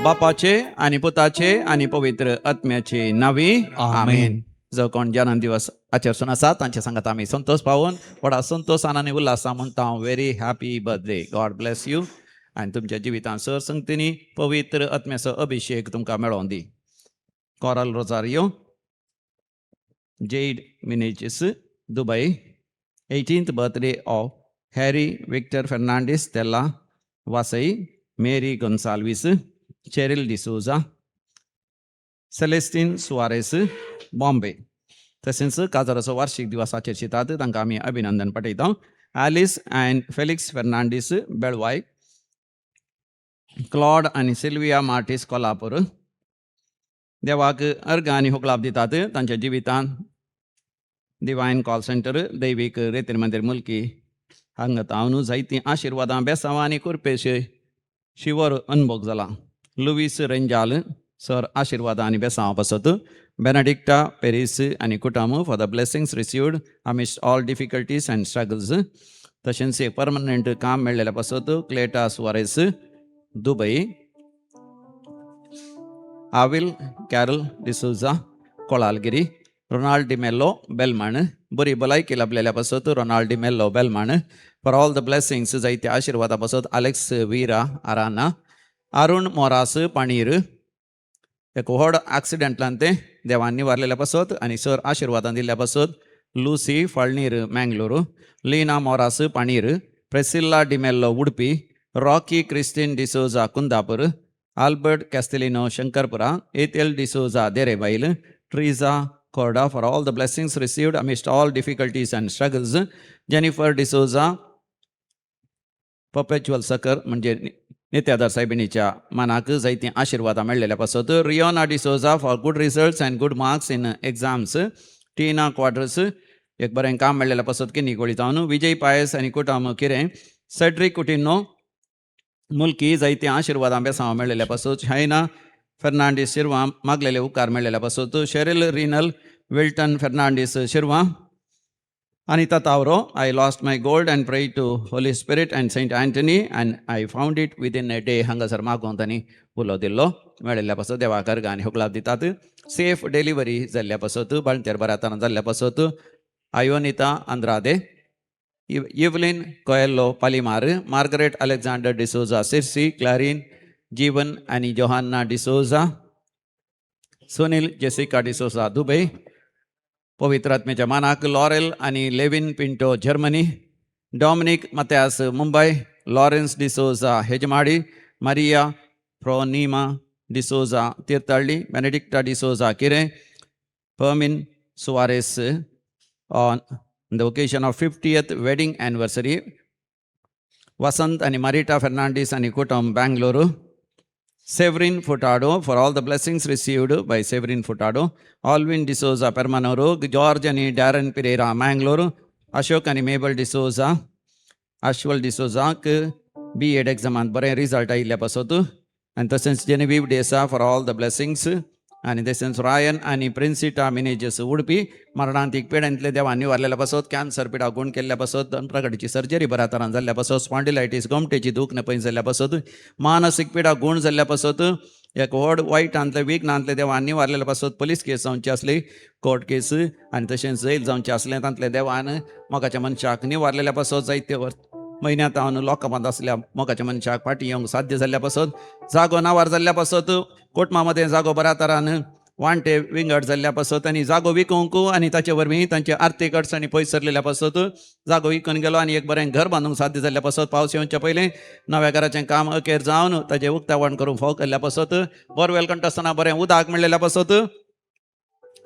बापाचे आनी पुताचे आनी पवित्र आत्म्याचे नावी. आमेन. जो कोण जन्म दिवस आचरसून आसा तांच्या सांगात आमी संतोष पावून व्हडा संतोषान आनी उल्हासा म्हणटा हांव, very happy birthday, God bless you आनी तुमच्या जिवितांत सर संगतींनी पवित्र आत्म्याचो अभिषेक तुमकां मेळोवन दी. Coral Rosario, Jade Menezes, Dubai. 18th birthday of Harry Victor Fernandez Stella Vasai, Mary Gonsalves, Cheryl D'Souza, Celestine Suarez, Bombay. तशेंच काजाराचो वार्षिक दिवस आचरितात तांकां आमी अभिनंदन पाठयता. Alice and Felix Fernandes, Belvai. Claude आनी सिल्विया मार्टीस, कोल्हापूर. देवाक अर्घ आनी होकलाप दितात तांच्या जिवितांत डिवायन कॉल सेंटर, दैवीक रेतीर मंदिर, मुलकी हांगा तावन जायतीं आशिर्वादां, बेसांवां आनी कुरपेश शिवर अनभोग जाला. लुवीस रेंजाल सर, आशिर्वादां आनी बेसांवां पासत. बेनाडिक्टा पेरीस आनी कुटाम, for the blessings received amidst all difficulties and struggles. तशेंच एक परमनंट काम मेळ्ळेल्या पासत क्लेटा सुवारेस, दुबई. आविल कॅरल डिसोजा, कोळालगिरी. रोनाल्ड डिमेल्लो, बेलमाण. बरी भलायकी लाभलेल्या पासत Ronald D'Mello, Belman. For all the blessings, जायते आशिर्वादा पासत अलेक्स वीरा, आराना. अरुण मोरास, पाणीर. एक व्हड एक्सिडेंटलान ते देवान निवारलेल्या पासत आनी सर आशिर्वादान दिल्ल्या पासत Lucy Falnir, Mangalore. Leena Moras, Panir. Priscilla D'Mello, Udupi. Rocky Christine D'Souza, Kundapur. Albert Castelino, Shankarpura. Ethel D'Souza, Derebail. Treeza Corda, for all the blessings received amidst all difficulties and struggles. Jennifer D'Souza, perpetual succour म्हणजे नित्यादार सायबिणीच्या मानाक जायतीं आशिर्वादां मेळ्ळेल्या पासत. Riona D'Souza, for good results and good marks in exams. Tina Quadras, एक बरें काम मेळ्ळेल्या पासत किन्नी गोळी जावन. विजय पायस आनी कुटाम, किरें. सेड्रिक कुटिनो, मुलकी, जायतीं आशिर्वादां बेसांवां मेळ्ळेल्या पासत. शायना फेर्नांडीस, शिरवां, मागलेले उपकार मेळ्ळेल्या पासत. Cheryl renal Wilton Fernandes, Shirvan. Anita Tavro, I lost my gold and pray to Holy Spirit and Saint Anthony and I found it within a day. हांगासर मागोवन तांणी उलो दिल्लो. मेळिल्ल्या पासत देवाक अर्घ आनी हुकलाप दितात. सेफ डिलिव्हरी जाल्ल्या पासत, बाळंतेर बऱ्या तरान जाल्ल्या पासत आयोनिता आंद्रादे. इवलिन कोएल्लो, पालिमार. मार्गरेट अलेक्झांडर डिसोजा, सिरसी. क्लारीन जीवन आनी जोहान्ना डिसोजा. सुनील जेसिका डिसोजा, दुबई. पवित्र आत्म्याच्या मानाक लॉरेल आनी Levin Pinto, Germany. Dominic Mathias, Mumbai. Lawrence D'Souza, Hejmadi. Maria Pronima D'Souza, Thirthahalli. Benedicta D'Souza, Kiren. Permin Suarez, on the occasion of 50th wedding anniversary. Vasant आणि Marita Fernandes आणि कुटुंब, Bangalore. Severin Furtado, for all the blessings received by Severin Furtado. Alvin D'Souza, Permanuru. George आणि Darren Pereira, Mangalore. Ashok आणि Mabel D'Souza. Ashwal डिसोजाक B Ed एग्जामांत बरें result आयिल्ल्या पासत. आनी तशेंच Genevieve D'Sa, for all the blessings. आनी तशेंच Ryan आनी प्रिन्सिटा मिनेजस, उडपी. मरणांतीक पिडेंतले देवान निवारलेल्या पासत, कॅन्सर पिडा गूण केल्ल्या पासत, दोन प्रकारची सर्जरी बऱ्या तरान जाल्ल्या पासत, स्पॉन्डिलायटीस गोमटेची दूख पयस जाल्ल्या पासत, मानसीक पिडा गूण जाल्ल्या पासत, एक व्हड वायटांतले विघ्नांतले देवान निवारलेल्या पासत, पोलीस केस जावची आसली, कोर्ट केस आनी तशेंच जैल जावचें आसलें, तांतले देवान मोगाच्या मनशाक निवारलेल्या पासत, जायते वर्स म्हयन्यांत हांव लॉकअपांत आसल्या मोगाच्या मनशाक फाटीं येवंक साध्य जाल्ल्या पासत, जागो नावार जाल्ल्या पासत, कोटमा मदें जागो बऱ्या तरान वांटे विंगड जाल्ल्या पासत आनी जागो विकूंक आनी ताचे वरवीं तांचे आर्थीक अडचणी पयस सरलेल्या पासत, जागो विकून गेलो आनी एक बरें घर बांदूंक साध्य जाल्ल्या पासत, पावस येवच्या पयलीं नव्या घराचें काम अखेर जावन ताचें उक्तावण करूंक फावो केल्ल्या पासत, बोरवेल काडटा आसतना बरें उदक मेळ्ळेल्या पासत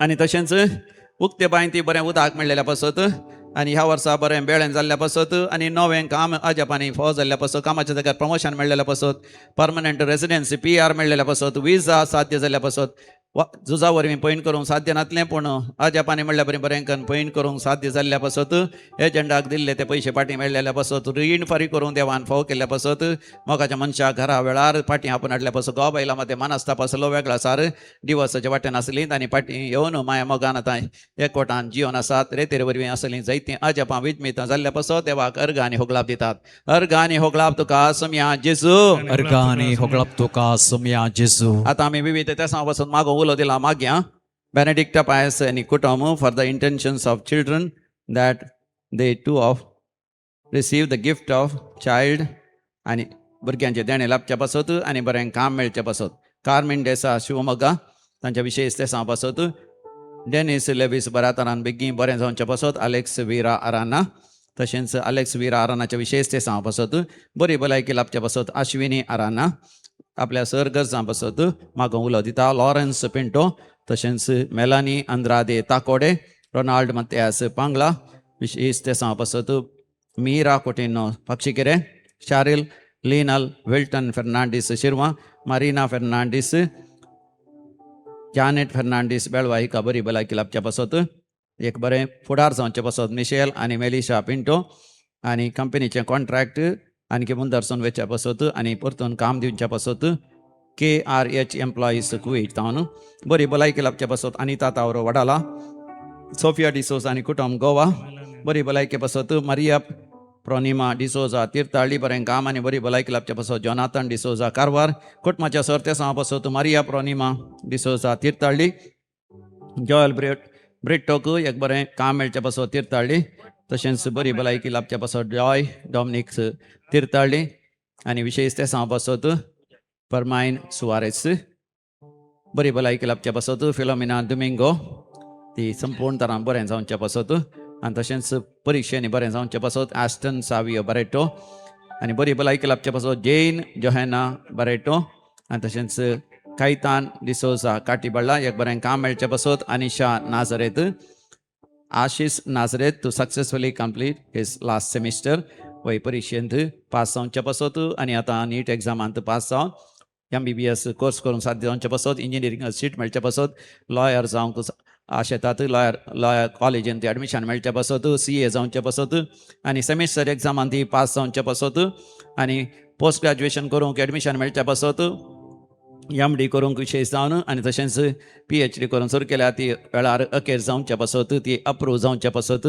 आनी तशेंच उक्ते बांय ती बरें उदक मेळ्ळेल्या पासत आनी ह्या वर्सा बरें बेळें जाल्ल्या पासत आनी नवें काम अजापांनी फावो जाल्ल्या पासत, कामाच्या जाग्यार प्रमोशन मेळ्ळेल्या पासत, परमनंट रेसिडेन्सी पीआर मेळ्ळेल्या पासत, विजा साध्य जाल्ल्या पासत. झुजा वरवीं पयण करूंक साध्य नातलें, पूण अजापांनी म्हणल्या बरें बरें करून पयण करूंक साध्य जाल्ल्या पासत, एजंटाक दिल्ले ते पयशे फाटीं मेळ्ळेल्या पासत, रीण फारीक करूंक देवान फावो केल्ल्या पासत, मोगाच्या मनशाक घरा वेळार फाटीं आपोवन हाडल्या पासत, घोव बायलां मदें मनस्ताप आसलो वेगळो सार डिवोर्साच्या वाटेन आसली आनी फाटीं येवन माया मोगान आतां एकवटान जिवन आसात. रेतेर वरवीं आसलीं जायतीं अजापां विजमितां जाल्ल्या पासत देवाक अर्गां आनी होगळाप दितात. अर्गां आनी होगळाप तुका सोमया जेजू. अर्गां आनी होगळप तुका सोमया जेजू. आतां आमी विविध तेसां वचून मागो उलो दिला मागया. बेनेडिक्टा पायस आनी कुटुंब for the intentions of children that they too of receive the gift of child आनी भुरग्यांचें देणें लाबच्या पासत आनी बरें काम मेळचें पासत. कार्मीन डेसा शिवमोग्गा तांच्या विशेश तेसां पासत. डेनीस लेवीस बऱ्या तरान बेगीन बरें जावचें पासत. अलेक्स विरा आराना, तशेंच अलेक्स विरा आरानाच्या विशेश तेसां पासत. बरी भलायकी लाबच्या पासत आश्विनी आराना आपल्या सर गरजां पासत मागो उलो दिता. लॉरन्स पिंटो, तशेंच मेलानी अंद्रादे ताकोडे, रोनाल्ड मत्यास पांगला विशेश तेसां पासत. मीरा कोटिनो पक्षिकेरे, शारिल लिनल विल्टन फेर्नांडीस शिरवा, मारिना फेर्नांडीस, जानेट फेर्नांडीस बेळवा हिका बरी भलायकी लाबच्या पासत, एक बरें फुडार जावचे पासत. मिशेल आनी मेलिशा पिंटो आनी कंपनीचें कॉन्ट्रॅक्ट आनी मुंदरसून वचच्या पासत आनी परतून काम दिवच्या पासत. KRH employees Kuwait तावन बरी भलायकी लाबच्या पासत. अनिता तावरो वडाला, सोफिया डिसोजा आनी कुटुंब गोवा बरी भलायकी पासत. मारिया प्रोनिमा डिसोजा तीर्थहಳ್ಳಿ बरें काम आनी बरी भलायकी लाबच्या पासत. जोनाथन डिसोजा कारवार कुटुंबाच्या सर तेसां पासत. मारिया प्रोनिमा डिसोजा तीर्थहಳ್ಳಿ. जॉयल ब्रिटोक एक बरें काम मेळचें पासत तीर्थहಳ್ಳಿ. तशेंच बरी भलायकी लाबच्या पासत जॉय डॉमनीक तीर्थहಳ್ಳಿ आनी विशेश तेसां पासत. परमायन सुवारेस बरी भलायकी लाबच्या पासत. फिलोमिना दुमिंगो ती संपूर्ण तरान बरें जावच्या पासत आनी तशेंच परिक्षेनी बरें जावचें पासत. आस्टन सावियो बरेटो आनी बरी भलायकी लाबचे पासत. जेन जोहेना बरेटो आनी तशेंच कैतान डिसोजा काटीबळ्ळा एक बरें काम मेळचें पासत. Anisha Nazareth, Ashish Nazareth to successfully complete his last semester वय परिक्षेंत पास जावचे पासत आनी आतां नीट एग्जामांत पास जावन MBBS course करूंक साध्य जावचे पासत, इंजिनियरींग सीट मेळचे पासत, लॉयर जावंक आशेतात, लॉयर लॉयर कॉलेजींत एडमिशन मेळचे पासत, CA जावचे पासत आनी सेमिस्टर एग्जामांत ती पास जावचे पासत आनी पोस्ट ग्रॅज्युएशन करूंक एडमिशन मेळचे पासत, MD करूंक विशेश जावन आनी तशेंच PhD करून सुरू केल्या ती वेळार अखेर जावचे पासत, ती अप्रूव जावचे पासत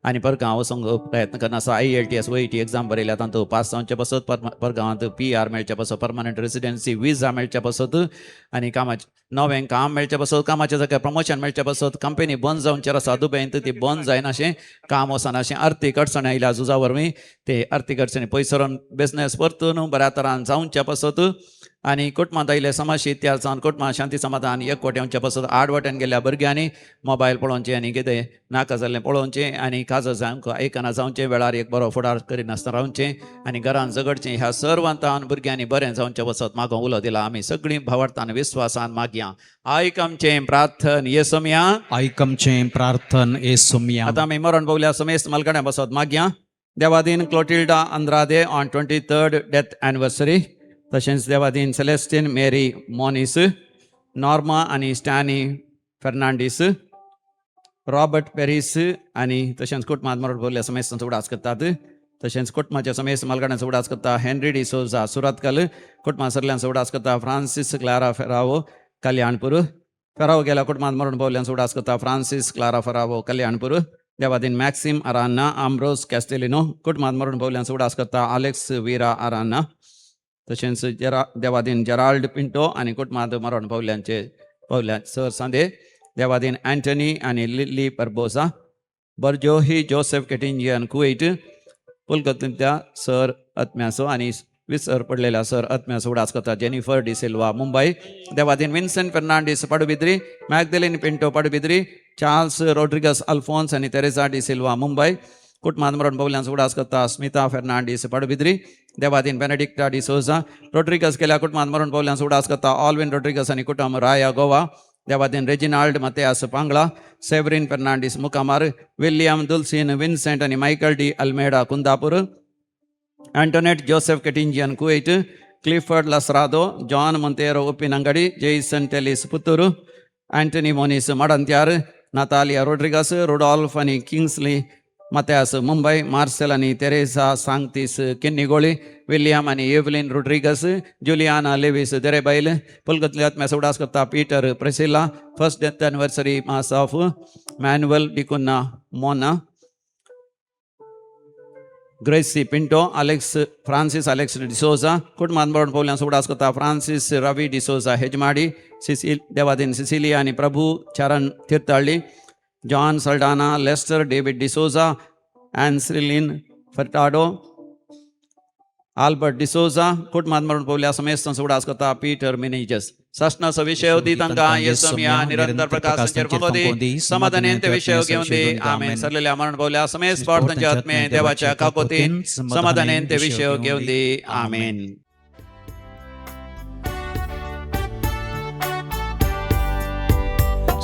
आनी परगांव वचूंक प्रयत्न करना आसा. IELTS OET exam बरयल्या तातूंत पास जावचे पासत, परगांवांत PR मेळचे पासत, परमनंट रेसिडेन्सी विजा मेळचे पासत आनी कामाचें नवें काम मेळचें पासत, कामाच्या जाग्यार प्रमोशन मेळचें पासत. कंपनी बंद जावचेर आसा दुबयंत, ती बंद जायनाशें, काम वचनाशें, आर्थीक अडचण आयल्या झुजा वरवीं, ते आर्थीक अडचणी पयस सरोन बिजनेस परतून बऱ्या तरान जावचे पासत आनी कुटुंबांत आयिल्ले समस्या इतिहास जावन कुटुंबां शांती समाधान एकवट येवचे पासत. आड वाटेन गेल्ल्या भुरग्यांनी मोबायल पळोवचें आनी कितें नाका जाल्लें पळोवचें आनी काजर जावंक आयकना जावचें, वेळार एक बरो फुडार करिनासतना रावचें आनी घरान झगडचें, ह्या सर्वांतान भुरग्यांनी बरें जावचें पासत मागों उलो दिला. आमी सगळीं भावार्थान विस्वासान मागया. आयक आमचें प्रार्थन येसोमया. आयक आमचें प्रार्थन येसोमया. आतां आमी मरण पावल्या समेस्त मालकड्यां पासत मागया. Devadin क्लोटिल्डा अंद्रादे on 23rd death anniversary. तशेंच देवादीन सेलेस्टीन मेरी मोनीस, नॉर्मा आनी स्टॅनी फेर्नांडीस, रॉबर्ट पेरीस आनी तशेंच कुटुंबात मरण पावल्या समेस्तांचो उगडास करतात. तशेंच कुटुंबाच्या समेस्त मालकड्यांचो उगडास करता. हेनरी डिसोजा सुरतकल कुटुंबा सरल्यांचो उगडास करता. फ्रांसीस क्लारा फेरावो कल्याणपूर. फेरावो गेल्या कुटुंबात मरण पावल्यांचो उगडास करता. फ्रांसीस क्लारा फेरावो कल्याणपूर. देवादीन मॅक्सिम अरान्ना, आम्ब्रोस कॅस्टेलिनो कुटुंबात मरण पावल्यांचो उगडास करता. आलेक्स विरा अरान्ना, तशेंच जेरा देवादीन जेराल्ड पिंटो आनी कुटुंबात मरण पावल्यांचे पावल्या सर सांदे. देवादीन अँटनी आनी लिल्ली परबोसा, बर्जोही जोसेफ केटिंजियन कुवेट कोलकात्या सर आत्म्याचो आनी विसर पडलेल्या सर आत्म्याचो उगडास करता. जेनिफर डिसिल्वा मुंबय. देवादीन विन्सेंट फेर्नांडीस पडुबिद्री, मॅगदेलीन पिंटो पडुबिद्री, चार्ल्स रोड्रिगस अल्फोन्स आनी तेरेसा डिसिल्वा मुंबय कुटुंबात मरण पावल्यांचो उगडास करता. स्मिता फेर्नांडीस पडुबिद्री. देवादीन बेनेडिक्टा डिसोजा रोड्रिगस केल्या कुटुंबात मरण पावल्यांचो उगडास करता. ऑलविन रोड्रिगस आनी कुटुंब राया गोवा. देवादीन रेजिनाल्ड मतेयास पांगळा, सेवरीन फेर्नांडीस मुकामार, विल्यम दुल्सीन विन्सेंट आनी मायकल डी अल्मेडा कुंदापूर, अँटोनेट जोसेफ केटिंजियन Kuwait, Clifford Lasrado, John Monteiro Uppinangady, Jason Tellis Puttur. Antony Moniz Madantyar, Natalia Rodrigues, Rudolph आनी किंग्सली मत्यास मुंबय, मार्सेल आनी तेरेसा सांगतीस किन्निगोळी, विल्यम आनी एवलिन रोड्रिगस, जुलियाना लेवीस देरेबैल, पुलगतले आत्म्या उडास करता Peter Priscilla, first death anniversary mass of Manuel D'Cunha Mona, Gracy Pinto, Alex Francis Alex D'Souza, कुटुंबात बरोवन पवल्यान उडास करता फ्रांसीस रवी डिसोजा हेजमाडी, सिसिल देवादीन सिसिलिया आनी Prabhu Charan Thirthahalli, John Saldanha, Lester David D'Souza, Anselin Furtado, Albert D'Souza, कुटुंबात मरण पवल्या समेस्त उडास करता पीटर मिनेजस. सश्नाचो विशय दी तांकां येसमिया निरंतर प्रकाश फंगोदी समाधानेन ते विशय घेवन दी. आमेन. सरलेल्या मरण पावल्या समेस्त पावट तांच्या आत्मे देवाच्या काकोतीन समाधानेन ते विशय घेवन दी. आमेन.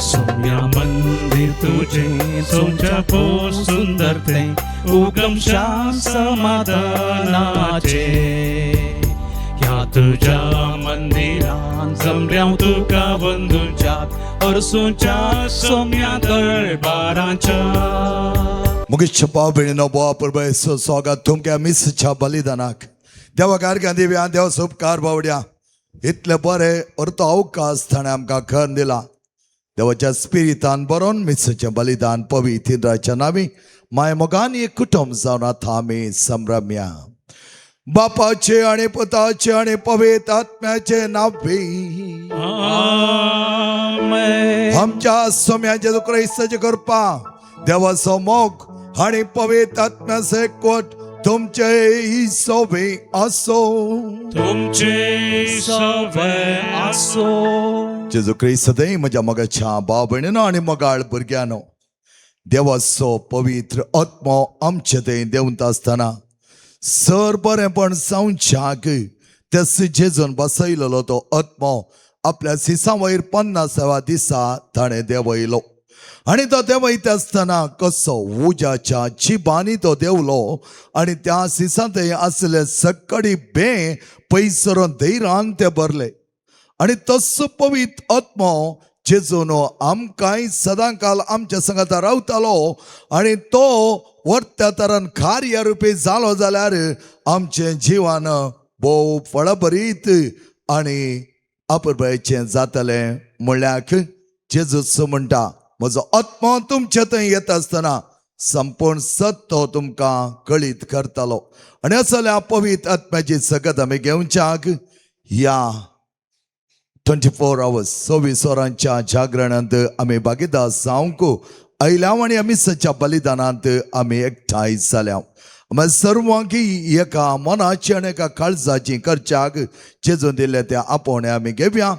सोम्या मंदिर तुझे सोमच्या भो सुंदर ते उगमशा समाधानाचे, ह्या तुझ्या मंदिरान जमल्या तुका बंधूच्या अरसूच्या सोम्या दरबाराच्या. मुगेश भाव भोवा परबय स्वागत तुमच्या मिसच्या बलिदानाक. देवा गारग्यां दिव्या देवा उपकार बावड्या, इतले बरे अर्थ अवकाश ताणें आमकां खर दिला. देवाच्या स्पिरितान बरोवन मिसचें बलिदान पवित्र नावी माय मोगान एक कुटुंब जावन आतां आमी संभ्रम्या. बापाचे आणि पुताचे आणि पवित्र आत्म्याचे नावे. आमेन. आमच्या सोम्या जेजू क्रायस्ताची कृपा, देवाचो मोग आणि पवित्र आत्म्याचो एकवट तुमचे सोबे असो. तुमचे सवे आसो. जेजू क्रिस्त सदैव म्हज्या मोगाच्या भाव भयणीनो आनी मोगाळ भुरग्यांनो, देवाचो पवित्र आत्मो आमचे थंय देंवता आसतना सर बरेंपण जावच्याक तेस जेजून बसयलेलो तो आत्मो आपल्या सिसा वयर 50व्या दिसा ताणें देंवयलो. आनी तो देंवयता आसतना कसो उज्याच्या जिबांनी तो देंवलो आनी त्या सिसांत आसले सकाळी बें पयसरून धैरान ते भरले. आनी तसो पवित्र आत्मो जेजून आमकांय सदांकाल आमच्या संगाता रावतालो आनी तो वर्त्या तरान कार्य रुपी जालो जाल्यार आमचें जिवन भोव फळभरीत आनी अपुरबायेचें जातलें. म्हणल्यार जेजूस म्हणटा, म्हजो आत्मो तुमचे थंय येता आसतना संपूर्ण सत तो तुमकां कळीत करतालो. आनी असल्या पवित्र आत्म्याची सगत आमी घेवच्याक ह्या 24 आवर्स 24 वरांच्या जागरणांत आमी भागीदार जावंक आयल्या आनी आमी सच्या बलिदानांत आमी एकठांय जाल्या. आमी सर्वांकी एका मनाची आनी एका काळजाची करच्याक जेजून दिल्ले त्या आपोवणे आमी घेवया.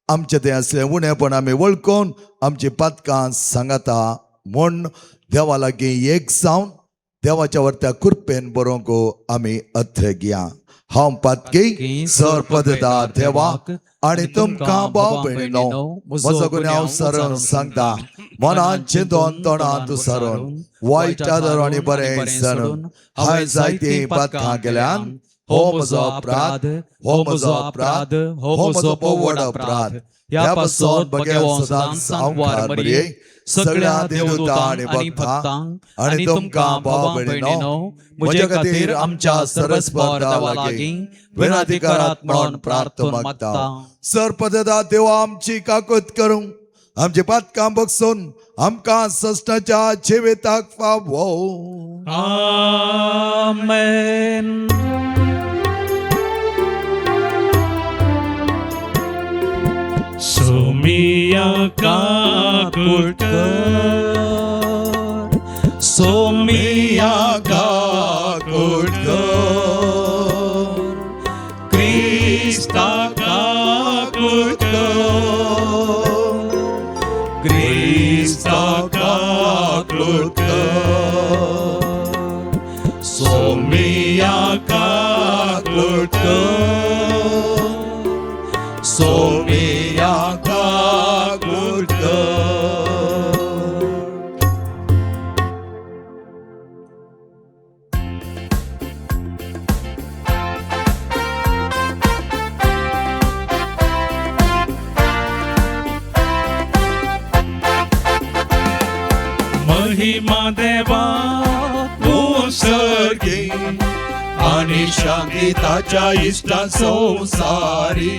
आमचे तें असलें उणेपण आमी वळखून आमची पातकां सांगाता म्हूण देवा लागीं एक जावन देवाच्या वरत्या कृपेन बरोवंक आमी अथरे घेया. हांव पातकी सर पदता देवा आनी तुमकां भाव भयणीनो म्हजो गुन्यांव सरून सांगता. मनान चिंतून तोंडान सारून वायट आदर आनी बरें सरून हांवें जायतीं पातकां केल्यान. हो म्हजो अपराध, हो म्हजो अपराध, हो म्हजो भोव व्हड अपराध. ह्या पासून बगेवन सदांच सामकार मरये, सगळ्या देवदूतां आनी भक्तांक आनी तुमकां भाव भयणीनो म्हजे खातीर आमच्या सरस्पर देवा लागीं विनंती करात म्हणून प्रार्थना मागता. सर पददा देवा आमची काकूत करूं, आमची पातकां बगसून आमकां सस्नाच्या जिविताक फावो. आमेन. सोमिया काकुळकर, सोमिया काकुळकर, क्रिस्ता काकुळकर, क्रिस्ता काकुळकर, सोमिया काकुळकर, सोमिया काकुळकर. महिमा देवा तूं सर्गी आनी शांती ताच्या इश्टा संवसारी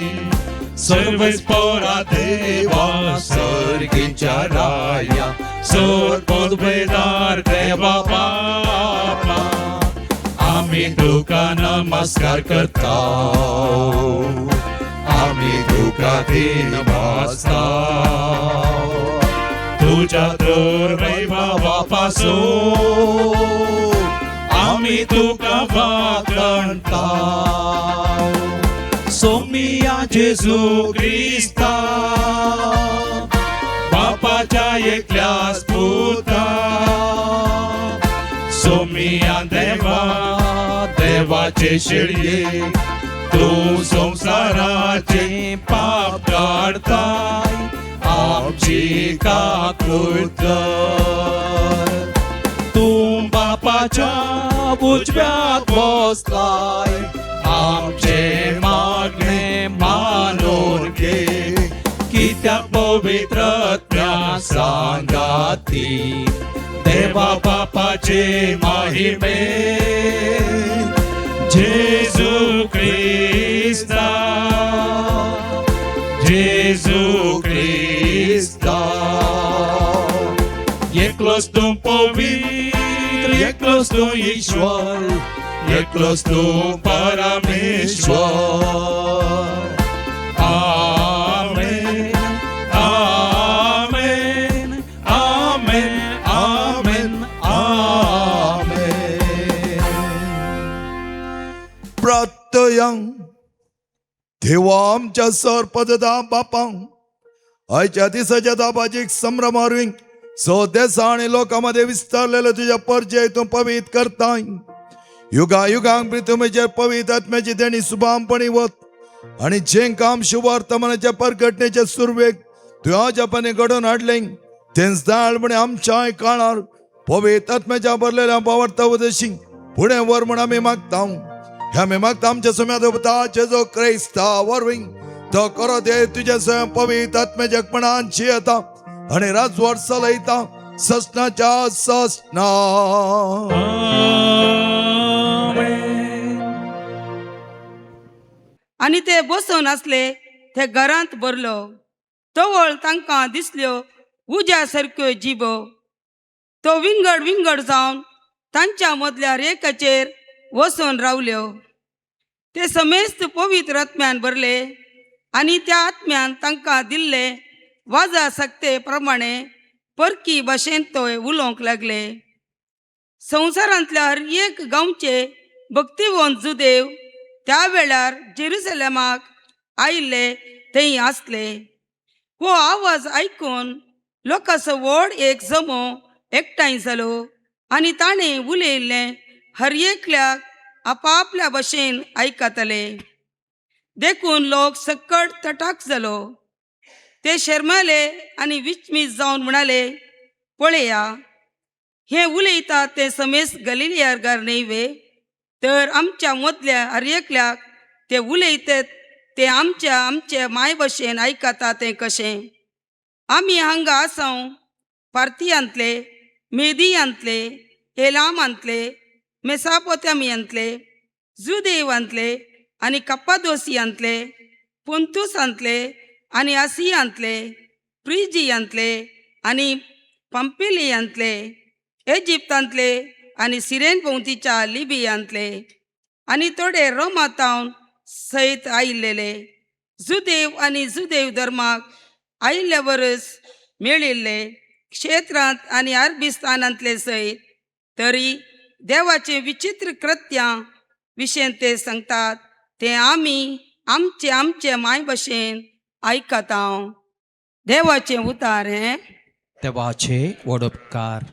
सर्वेस पोरा देवा सर्गीच्या राया सर पदवेदार देवा बापा आमी तुका नमस्कार करता आमी तुका दीन भासता तुझ्या तर वैभवा पासून आमी तुका वाखणता सोमिया जेजू क्रिस्ता बापाच्या एकल्याच पुता सोमिया देवा देवाचे शेळये तूं संवसाराचे पाप काडताय आमची काकूट कर तूं बापाच्या उजव्याक बसलाय आमचे मागणे मानून घे कित्याक पवित्र आत्म्या सांगाती देवा बापाचे महिमे जेजू क्रिस्ता जेजू क्रिस्ता एकलोच तूं पवित्र एकलोच तूं ईश्वर एकलोच तूं परमेश्वर. आमेन आमेन आमेन आमेन आमेन. प्रार्थयांक देवा आमच्या सर पददा बापांक आयच्या दिसाच्या दाबाजीक संभ्रम वरवीं सो देसा आनी लोकां मदें विस्तारलेलो तुज्या परजय तूं पवित्र करताय. युगा युगांक पृथ्वीचेर पवित्र आत्म्याची देणी सुभामपणी वत आनी जें काम शुभवर्तमानाच्या परघटनेच्या सुरवेक तुवें अजापांनी घडोवन हाडलें तेंच दाळपणी आमच्याय काळार पवित्र आत्म्याच्या भरलेल्या भावार्था उदेशी फुडें व्हर म्हूण आमी मागता. ह्या आमी मागता आमच्या सुम्या देवता जेजो क्रायस्ता वरवीं तो करो दे तुज्या स्वयं पवित्र आत्म्याच्या पणान जियेता आनी राजवाड चलयता ससनाच्या ससना. आमेन. आनी ते बसून आसले ते घरांत भरलो. तवळ तांकां दिसल्यो उज्या सारक्यो जिबो. तो विंगड विंगड जावन तांच्या मदल्या रेखाचेर वचून रावल्यो. ते समेस्त पवित्र आत्म्यान भरले आनी त्या आत्म्यान तांकां दिल्ले वाजा सक्ते प्रमाणे परकी भाशेन तो उलोवंक लागले. संवसारांतल्या हर एक गांवचे भक्तिवंत जुदेव त्या वेळार जेरुसलेमाक आयिल्ले थंय आसले. हो आवाज आयकून लोकांचो व्हड एक जमो एकठांय जालो आनी ताणें उलयिल्लें हर एकल्याक आपापल्या भशेन आयकतले. देखून लोक सक्कड तटाक जालो. ते शर्माले आनी विचमीत जावन म्हणाले, पळया हे उलयता ते समेस्त गलिलियार न्हय वे? तर आमच्या मदल्या हर एकल्याक ते उलयतात ते आमच्या आमचे माय भशेन आयकता तें कशें? आमी हांगा आसाव पार्थियांतले, मेदियांतले, एलामांतले, मेसापोत्यामियांतले, जुदेवांतले आनी कप्पादोसियांतले, पोंतुसांतले आनी आसियांतले, प्रिजियांतले आनी पंपिलियांतले, एजिप्तांतले आनी सिरेन भोंवतीच्या लिबियांतले आनी थोडे रोमातावन सयत आयिल्लेले जुदेव आनी जुदेव धर्माक आयिल्ल्या वरस मेळिल्ले क्षेत्रांत आनी अरबिस्तानांतले सयत. तरी देवाचे विचित्र कृत्यां विशेन ते सांगतात ते आमी आमचे आमचे माय भशेन आयकता. देवाचें उतार हें. देवाचे व्हड उपकार.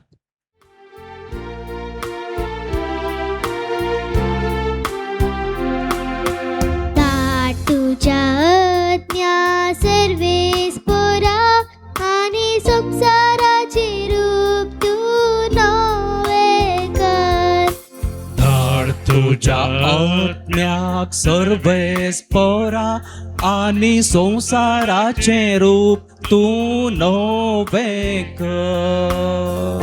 तुझ्या आज्ञा सर्वेस पोरा आनी संवसाराचे रूप तूं नवें कर. धाड तुझ्या आत्म्याक सर्वेस पोरा आनी संवसाराचें रूप तूं नवें कर.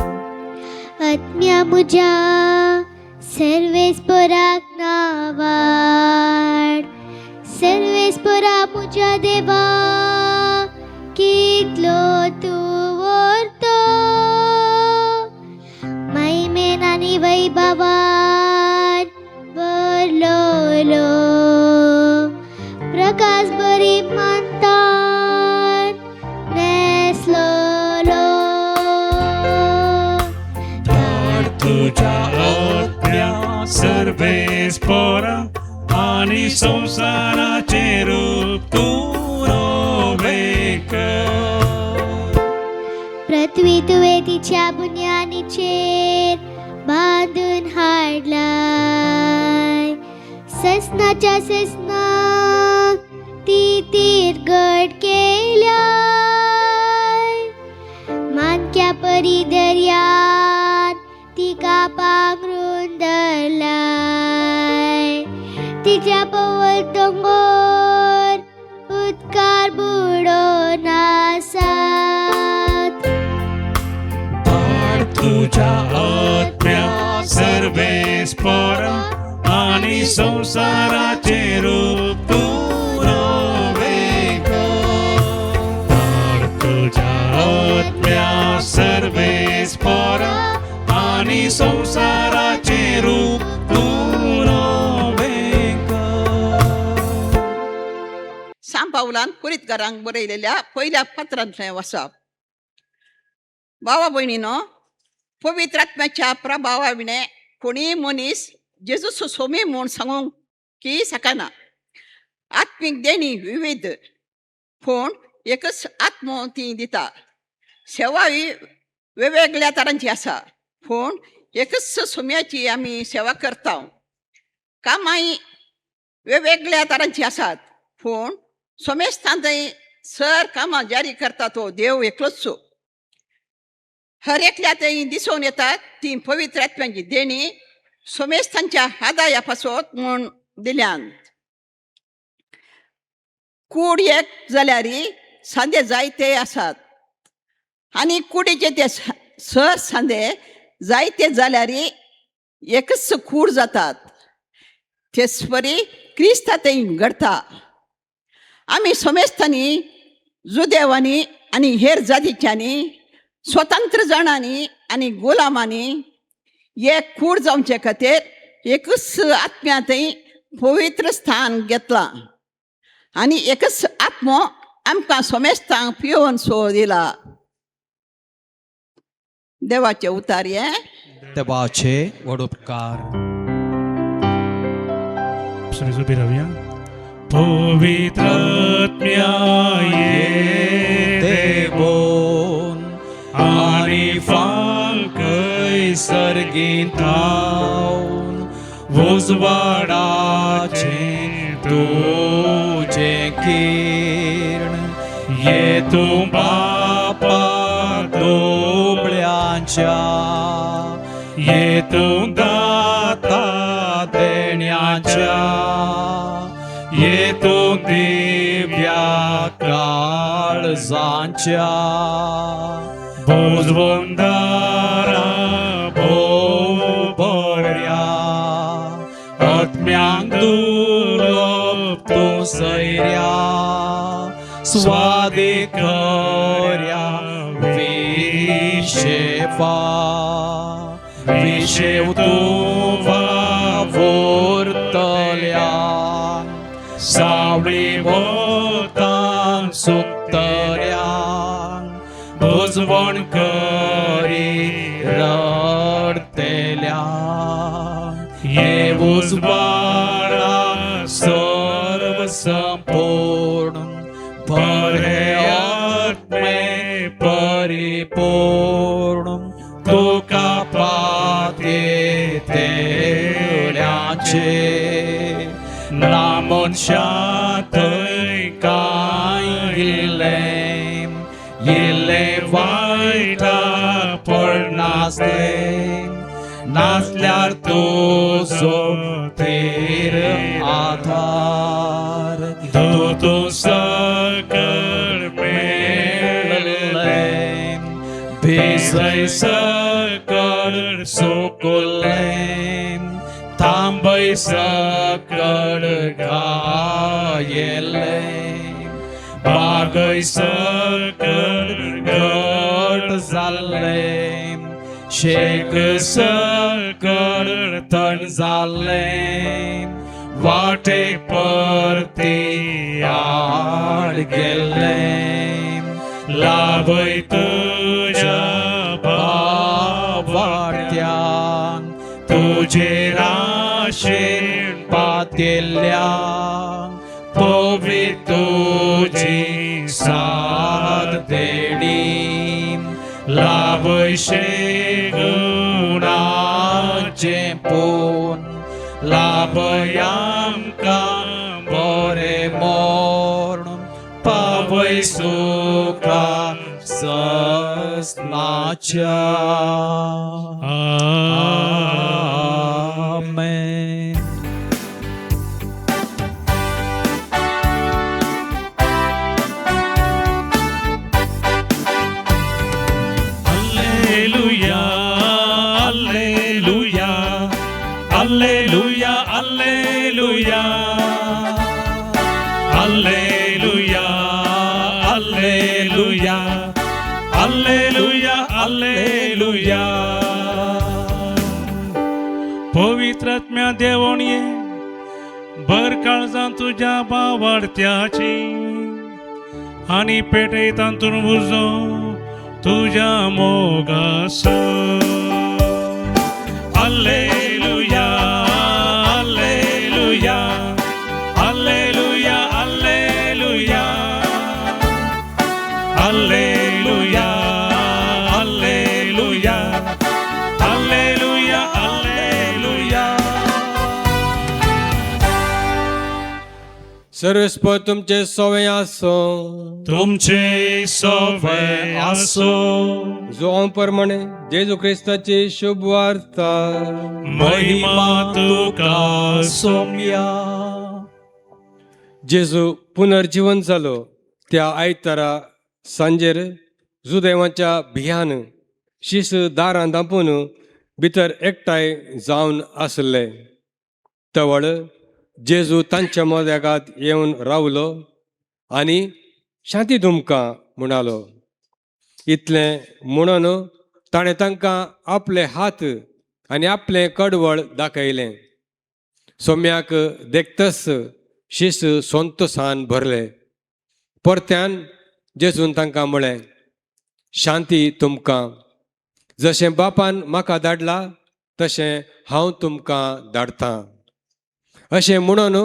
आत्म्या म्हज्या सर्वेस्पराक नावाड सर्वेस्परा म्हज्या देवा कितलो तूं व्हरतो महिमेन आनी वैभवान भरलोलो प्रकाश बरी मानतान नेसलोलो. धाड तुज्या आत्म्या सर्वेस्पोरा आनी संवसाराचें रूप तूं नवें कर. पृथ्वी तुवें तिच्या बुन्यानीचेर बांदून हाडलाय ससनाच्या ससनाक ती तीरगड केल्याय मानक्या परी दर्यान तिका पांगरून धरलाय तिच्या पवल दोंगोर उदकार बुडोवन आसात. धाड तुज्या आत्म्या सर्वेस्पोरा आनी संवसाराचें रूप तूं नवें कर. धाड तुज्या आत्म्या सर्वेस्पोरा आनी संवसाराचें रूप तूं नवें कर. सांत पावलान कुरीतकारांक बरयलेल्या पयल्या पत्रांतलें वसप. भावा भयणीनो, पवित्र आत्म्याच्या प्रभावा विणें कोणीय मनीस जेजूस सोमी म्हूण सांगूंक की शकना. आत्मीक देणी विविध पूण एकच आत्मो ती दिता. सेवा ही वेगवेगळ्या तरांची आसा पूण एकच सोम्याची आमी सेवा करता. कामांय वेगवेगळ्या तरांची आसात पूण सोमेस्तान थंय सर कामां जारी करता तो देव एकलोच. हर एकल्या थंय दिसून येतात ती पवित्र आत्म्याची देणी सोमेस्तांच्या आदाया पासत म्हूण दिल्यान. कूड एक जाल्यार सांदे जायते आसात आनी कुडीचे ते सर सांदे जायते जाल्यार एकच कूड जातात. तेच परी क्रिस्ता थंय घडता. आमी सोमेस्तांनी, जुदेवांनी आनी हेर जातीच्यांनी, स्वतंत्र जाणांनी आनी गुलामांनी एक कूड जावचे खातीर एकच आत्म्या थंय पवित्र स्थान घेतलां आनी एकच आत्मो आमकां सोमेस्तांक पियोवन सो दिला. देवाचे उतार हें. देवाचे व्हड उपकार. सुबी रावया. पवित्र आत्म्या ये देवोन आनी फांकय सर्गींतावन उजवाडाचें तुजें किर्ण ये तूं बापा दुबळ्यांच्या ये तूं दाता देण्याच्या ये तूं दिव्या काळजांच्या भोजवंदारा भोव बऱ्या आत्म्यांक दुर्लभ तूं सैर्या स्वादिकर्या विशेफा विशेव तूं वावुरतल्या सावळी वतान सुकतल्या भुजवण करी रडतेल्या ये उजवाडा सर्व संपूर्ण बरे आत्मे परिपूर्ण तुका पातेल्याचे ना मनशा थंय कांय इल्लें इल्लें वायटा पडनासलें नासल्यार तुजो थीर आधार तूं सकळ मेळलें भिजय सकळ. सुकुल्लें थांबय सकळ गायेलें बागय सकळ घट जाल्लें शेक सकळ थंड जाल्लें वाटे परती आड गेल्लें लाभय तुज्या भावार्त्यान तुजे राशेन पातेल्या पवी तुजी साथ देणी लाभय गुणाचें पूण लाभय आमकां बरें मोर्ण पावय सुखा ससनाच्या. आमेन. Alleluia, alleluia, alleluia, alleluia, alleluia, alleluia, alleluia, alleluia. पवित्र आत्म्या देवणये भर काळजां तुज्या बावाडत्याची आनी पेटय तांतून उजो तुज्या मोगासो. Alleluia, alleluia, alleluia, alleluia, alleluia, alleluia, alleluia, alleluia. सर्वेस्पर तुमचे सोवे आसो. तुमचे सोवे आसो. जुवां प्रमाणे जेजू क्रिस्ताची शुभ वार्ता. महिमा तुका सोम्या. जेजू पुनर्जीवन जालो त्या आयतारा सांजेर जुदेवाच्या भियान शीस दारां धांपून भितर एकठांय जावन आसले. तवळ जेजू तांच्या मदेगात येवन रावलो आनी शांती तुमकां म्हणालो. इतलें म्हणून ताणें तांकां आपले हात आनी आपलें कडवळ दाखयलें. सोम्याक देखतच शीस संतोसान भरले. परत्यान जेजून तांकां म्हळें, शांती तुमकां. जशें बापान म्हाका धाडला तशें हांव तुमकां धाडटां. अशें म्हणून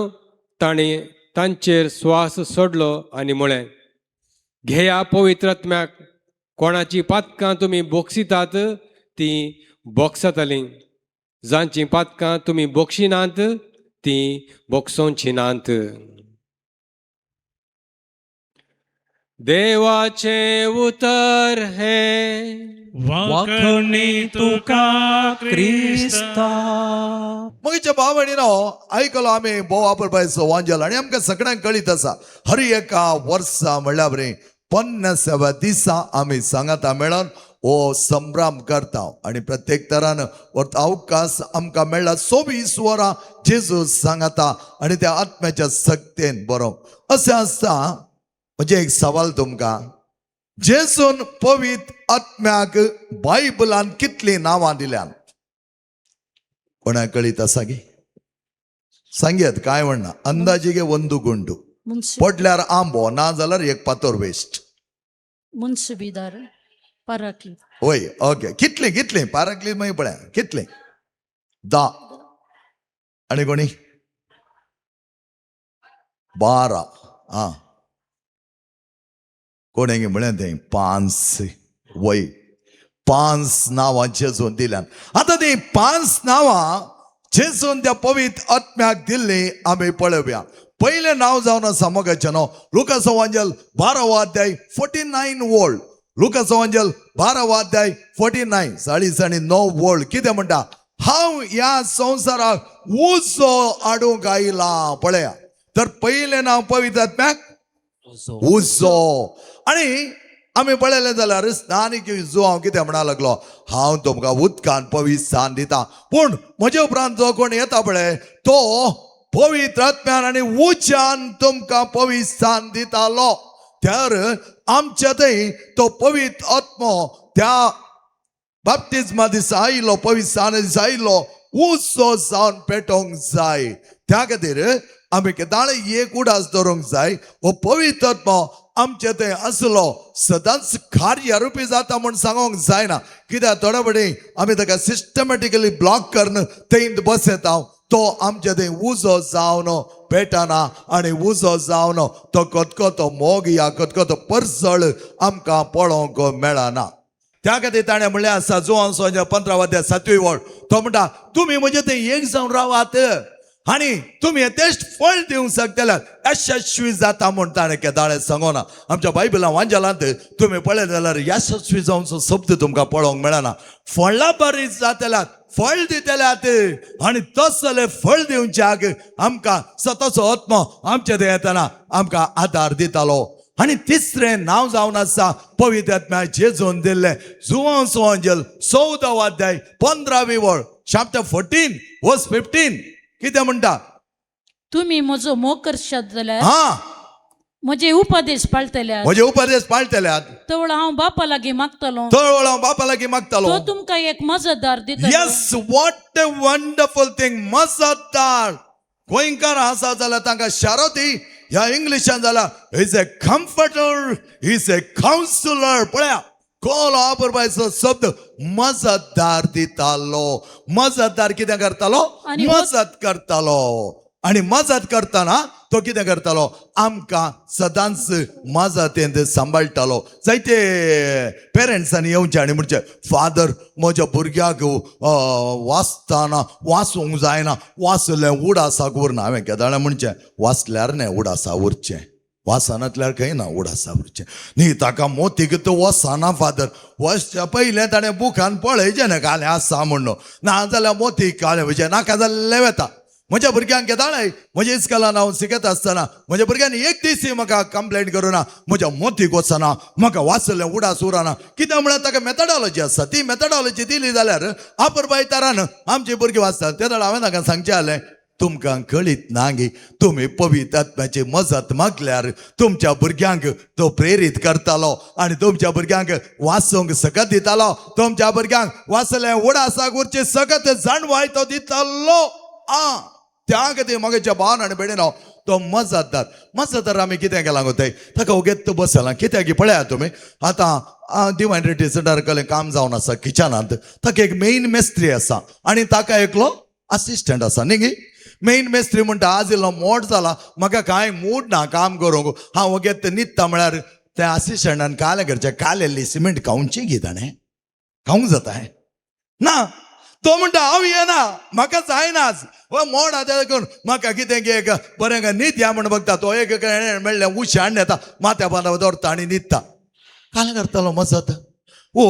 ताणें तांचेर स्वास सोडलो आनी म्हळें, घेया पवित्र आत्म्याक. कोणाची पातकां तुमी बोगसितात तीं बोगसतलीं, जांचीं पातकां तुमी बोगशिनात तीं बोगसोवचीं नात. देवाचें उतर हें. वाखणी तुका क्रिस्ता. मगीच्या भाव भयणीनो, आयकलो आमी भोव आपरपायचो वांजल आनी आमकां सगळ्यांक कळीत आसा, हर एका वर्सा म्हणल्यार बरें 50व्या दिसा आमी सांगाता मेळोन हो संभ्रम करता आनी प्रत्येक तरान अवकाश आमकां मेळ्ळा 24 वरां जेजू सांगाता आनी त्या आत्म्याच्या सक्तेन बरो अशें आसता. म्हणजे एक सवाल तुमकां, जेजून पवित्र आत्म्याक बायबलान कितलीं नांवां दिल्यान कोणाक कळीत आसा की? सांगयात, काय म्हणना, अंदाजे ಒಂದು गुंडू पडल्यार आंबो, ना जाल्यार एक पातोर वेस्ट. मुन्सुबीदार पराकली. वय, ओके. कितली कितली पाराकली मागीर पळया कितली? 10. आनी कोणी 12. आं, कोणें म्हळें तें 5. वय, 5 नांवां जेजून दिल्यान. आतां ती 5 नांवां जेजून त्या पवित्र आत्म्याक दिल्ली आमी पळोवया. पयलें नांव जावन आसा मोगाचें न्हू, लुकासो वांजल 12वो अध्याय 49 वोल्ड. लुकासो वांजल 12वो अध्याय 49, 49 वोल्ड कितें म्हणटा? हांव ह्या संवसाराक उजो हाडूंक आयला. पळया, तर पयलें नांव पवित्र आत्म्याक उजो. आनी आमी पळयलें जाल्यार स्नानीक जुवांव कितें म्हणा लागलो, हांव तुमकां उदकान पवित्र दिता, पूण म्हजे उपरांत जो कोण येता पळय तो पवित्र आत्म्यान आनी उज्यान तुमकां पवित्र दितालो. तर आमच्या थंय तो पवित्र आत्मो त्या बाप्तिज्मा दिसा आयलो, पवित्र दिसा आयलो, उजो जावन पेटोवंक जाय. त्या खातीर आमी केदाळ एक उडास दवरूंक जाय, हो पवित्र आत्मो आमचे थंय आसलो सदांच कार्यारुपी जाता म्हूण सांगोंक जायना. कित्याक थोड्या फावटी आमी ताका सिस्टमॅटिकली ब्लॉक करून थंय बसयता, तो आमचे थंय उजो जावन पेटना आनी उजो जावन तो कतकतो मोग या कतकतो परसळ आमकां पळोवंक मेळना. त्या खातीर ताणें म्हणलें आसा जुवान 15 अध्याय 7वी वळ, तो म्हणटा तुमी म्हजे थंय एक जावन रावात आनी तुमी तेच फळ दिवंक शकतले, यशस्वी जाता म्हूण ताणें केदाळें सांगोना. आमच्या बायबलां वांजेलांत तुमी पळयत जाल्यार यशस्वी जावचो शब्द तुमकां पळोवंक मेळना. फळां बरी जातल्यात, फळ दितल्यात आनी तसले फळ दिवच्याक आमकां सताचो आत्मो आमचे थंय येतना आमकां आदार दितालो. आनी तिसरें नांव जावन आसा पवित्र आत्म्या जेजून दिल्लें, जुवांव अंजल 14 अध्याय 15वी वळ, चॅप्टर 14 वर्स 15, कितें म्हणटा? तुमी म्हजो मोग करशात जाल्यार हा, म्हजे उपदेश पाळटल्यात, म्हजे उपदेश पाळटल्यात, तवळ हांव बापा लागीं मागतलो, तवळ हांव बापा लागीं मागतालो, तो तुमकां एक मजतदार दितलो. Yes, what a wonderful thing. मजतदार गोंयकार आसा जाल्यार तांकां शारोती ह्या इंग्लिशान जाल्यार is a comforter, is a counsellor. पळया कोलो वापरपाचो शब्द मजतदार दितालो. मजतदार कितें करतालो? मजत करतालो. आनी मजत करतना तो कितें करतालो? आमकां सदांच मजतेंत सांबाळटालो. जायते पेरंट्सांनी येवचें आनी म्हणचें, फादर म्हज्या भुरग्याक वाचतना वाचूंक जायना, वाचलें उडासाक उरना. हांवें केदाळें म्हणचें, वाचल्यार न्हय उडासा उरचें, वाचनांतल्यार खंय ना उडासा उरचें न्ही. ताका मोतीक तो वचना फादर, वचच्या पयलें ताणें बुकान पळयचें न्हय कालें आसा म्हणून, नाजाल्यार मोतीक कालें म्हणजे नाका जाल्लें वता. म्हज्या भुरग्यांक केदाळाय म्हज्या इस्कॉलान हांव शिकयता आसतना म्हज्या भुरग्यांनी एक दीस म्हाका कंप्लेंट करूं ना, म्हज्या मोतीक वचना, म्हाका वाचलें उडास उरना. कित्याक म्हळ्यार ताका मेथडॉलॉजी आसा, ती मेथडॉलॉजी दिली जाल्यार आपर तरान आमची भुरगीं वाचतात. ते वेळार हांवें ताका सांगचें जालें, तुमकां कळीत ना गी, तुमी पवित्र आत्म्याची मजत मागल्यार तुमच्या भुरग्यांक तो प्रेरीत करतालो आनी तुमच्या भुरग्यांक वाचूंक सकत दितालो, तुमच्या भुरग्यांक वाचलें उडासाक उरची सकत जाणवाय तो दितालो. आ त्या खातीर म्हज्या भावान आनी भयणीनो तो मजतदार. मजतदार आमी कितें केलां गो ते ताका ओगेत बसला. कित्याक पळयात तुमी आतां डिवायन रिट्रीट सेंटर कडेन काम जावन आसा किचनांत, ताका एक मेन मेस्त्री आसा आनी ताका एकलो असिस्टंट आसा न्ही गी. मेन मेस्त्री म्हणटा आज इल्लो मोड जाला, म्हाका कांय मूड ना काम करूंक, हांव ओगेत न्हिदता. म्हळ्यार त्या असिस्टंटान कालें करचें, कालेल्ली सिमेंट खावची गी ताणें, खावंक जाता हें ना. तो म्हणटा हांव येना, म्हाका जायनाच, हो मोड आतां करून म्हाका कितें एक बरें न्हीद या म्हण बघता. तो एक मेळ्ळें उशें हाडून येता, माथ्या बांदा दवरता आनी न्हिदता. कालें करतालो मजत, ओ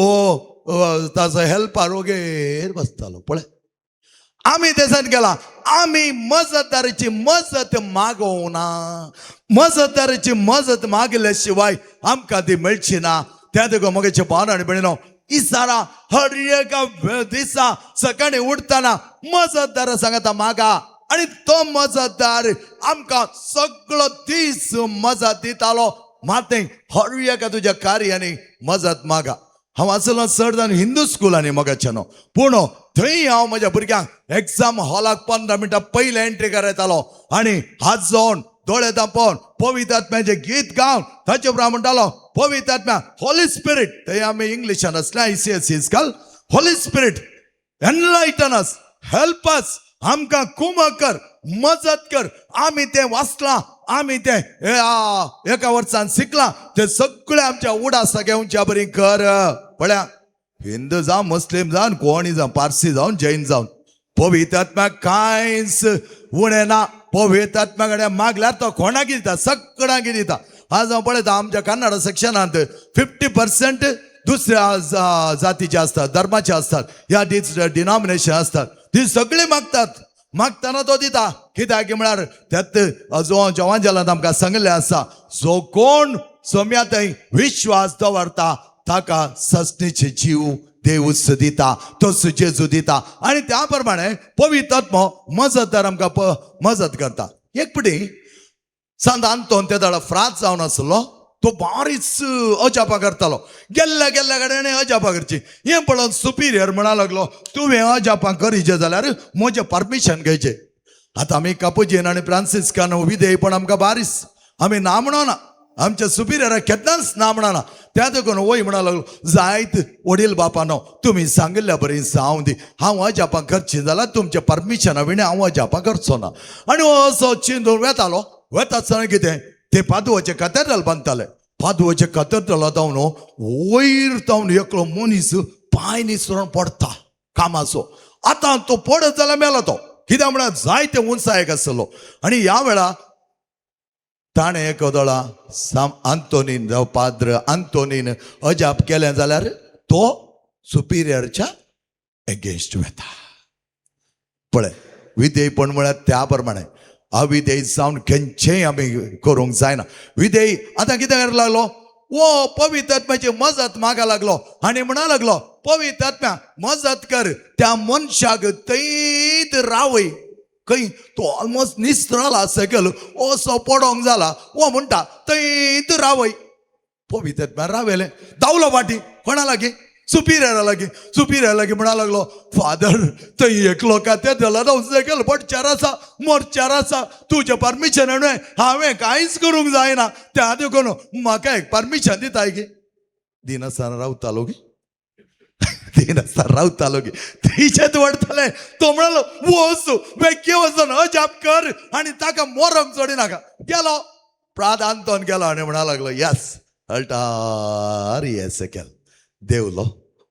ताजो हेल्पार वगैर बसतालो. पळय आमी देशांत गेला, आमी मजतदाराची मजत मागोवना. मजतदाराची मजत मागल्या शिवाय आमकां ती मेळची ना. त्या देखून म्हगे भाव आनी भयणीनो इसारा हर एका दिसा सकाळी उठताना मजतदारा सांगता मागा, आनी तो मजतदार आमकां सगळो दीस मजत दितालो. मातें हर एका तुज्या कार्यांनी मजत मागा. हांव आसलो चड जावन हिंदू स्कुलांनी मगाच्यानो, पूण थंय हांव म्हज्या भुरग्यांक एग्जाम हॉलाक 15 मिनटां पयलें एंट्री करयतालो आनी हात जोडून दोळे धांपोवन पवित्र आत्म्याचें गीत गावन ताचे उपरांत म्हणटालो पवित्र आत्म्या होली स्पिरीट. थंय आमी इंग्लिशान आसलें ICSE school, Holy Spirit enlighten us, help us, आमकां कुमक कर, मजत कर. आमी तें वाचलां, आमी तें एका वर्सान शिकलां, तें सगळें आमच्या उडासा घेवच्या बरी कर. पळया हिंदू जावं मुस्लीम जावन कोणी जावं पारसी जावन जैन जावन पवित्र आत्म्याक कांयच उणें ना. पवित्र आत्म्या कडेन मागल्यार तो कोणाक दिता, सगळ्यांक दिता. आज हांव पळयता आमच्या कन्नड सेक्शनांत 50% दुसऱ्या जातीचे आसतात, धर्माचे आसतात, ह्या डिनॉमिनेशन आसतात, ती सगळीं मागतात. मागतना तो दिता. कित्याक म्हळ्यार त्यात जो जवान जालांत आमकां सांगिल्लें आसा, जो कोण सोम्या थंय विश्वास दवरता ताका ससणीचे जीव देवूच दिता, तोच जेजू दिता. आनी त्या प्रमाणे पवित्र आत्मो मजतदार आमकां मजत करता. एक पटी सांत आंतोन ते दाडा फ्रांस जावन आसलो, तो बारीच अजापां करतालो. गेल्ल्या गेल्ल्या कडेन अजापां करची. हें पळोवन सुपिरियर म्हणा लागलो, तुवें अजापां करीचे जाल्यार म्हजें परमिशन घेवचें. आतां आमी कापुजीन आनी फ्रांसिस्कान विधेयपण आमकां बारीस, आमी ना म्हणना, आमच्या सुपिरियराक केन्नाच ना म्हणना. त्या देखून वय म्हणा लागलो, जायत वडील बापानो, तुमी सांगिल्ल्या बरी जावं दी, हांव अजापां करची जाल्यार तुमच्या परमिशना विणें हांव अजापां करचो ना. आनी हो असो चिंतून वेतालो. वेता आसतना कितें ते पादुवाचें कॅथेड्रल बांदताले. पादुवाचें कॅथेड्रला जावन वयर जावन एकलो मनीस पांय निसरून पडटा कामाचो. आतां तो पडत जाल्यार मेलो तो, कित्याक म्हळ्यार जायते उंचायेक आसलो. आनी ह्या वेळा ताणें एक दोळा साम आंतोनीन जावं पाद्र आंतोनीन अजाप केलें जाल्यार तो सुपिरियरच्या एगेन्स्ट वता. पळय, विधेयपण म्हळ्यार त्या प्रमाणे अविधेय जावन खंयचेय आमी करूंक जायना. विधेय आतां कितें करूंक लागलो, वो पवित्र आत्म्याची मजत मागा लागलो आनी म्हणा लागलो, पवित्र आत्म्या मजत कर, त्या मनशाक थंयत रावय. खंय तो ऑलमोस्ट निसरला सकयल असो पडोंक जाला, वो म्हणटा थंयत रावय. पवित्र आत्म्या रावयलें, धांवलो फाटी कोणा लागीं, सुपिरियरा लागीं. सुपिरियरा लागीं म्हणा लागलो, फादर थंय एकलो कातेद्राला सकयल पडचार आसा, मोरचार आसा, तुजें परमिशन न्हय, हांवें कांयच करूंक जायना, त्या देखून म्हाका एक परमिशन दिताय की. दिनासतना रावतालो की, दिनासतना रावतालो की तिचेच वडताले. तो म्हणालो, वच बेगीन वचून अजाप कर आनी ताका मोरोंक सोडी नाका. गेलो प्राद आंतोन गेलो आनी म्हणा लागलो, यस अल्टार येस केल. देवलो,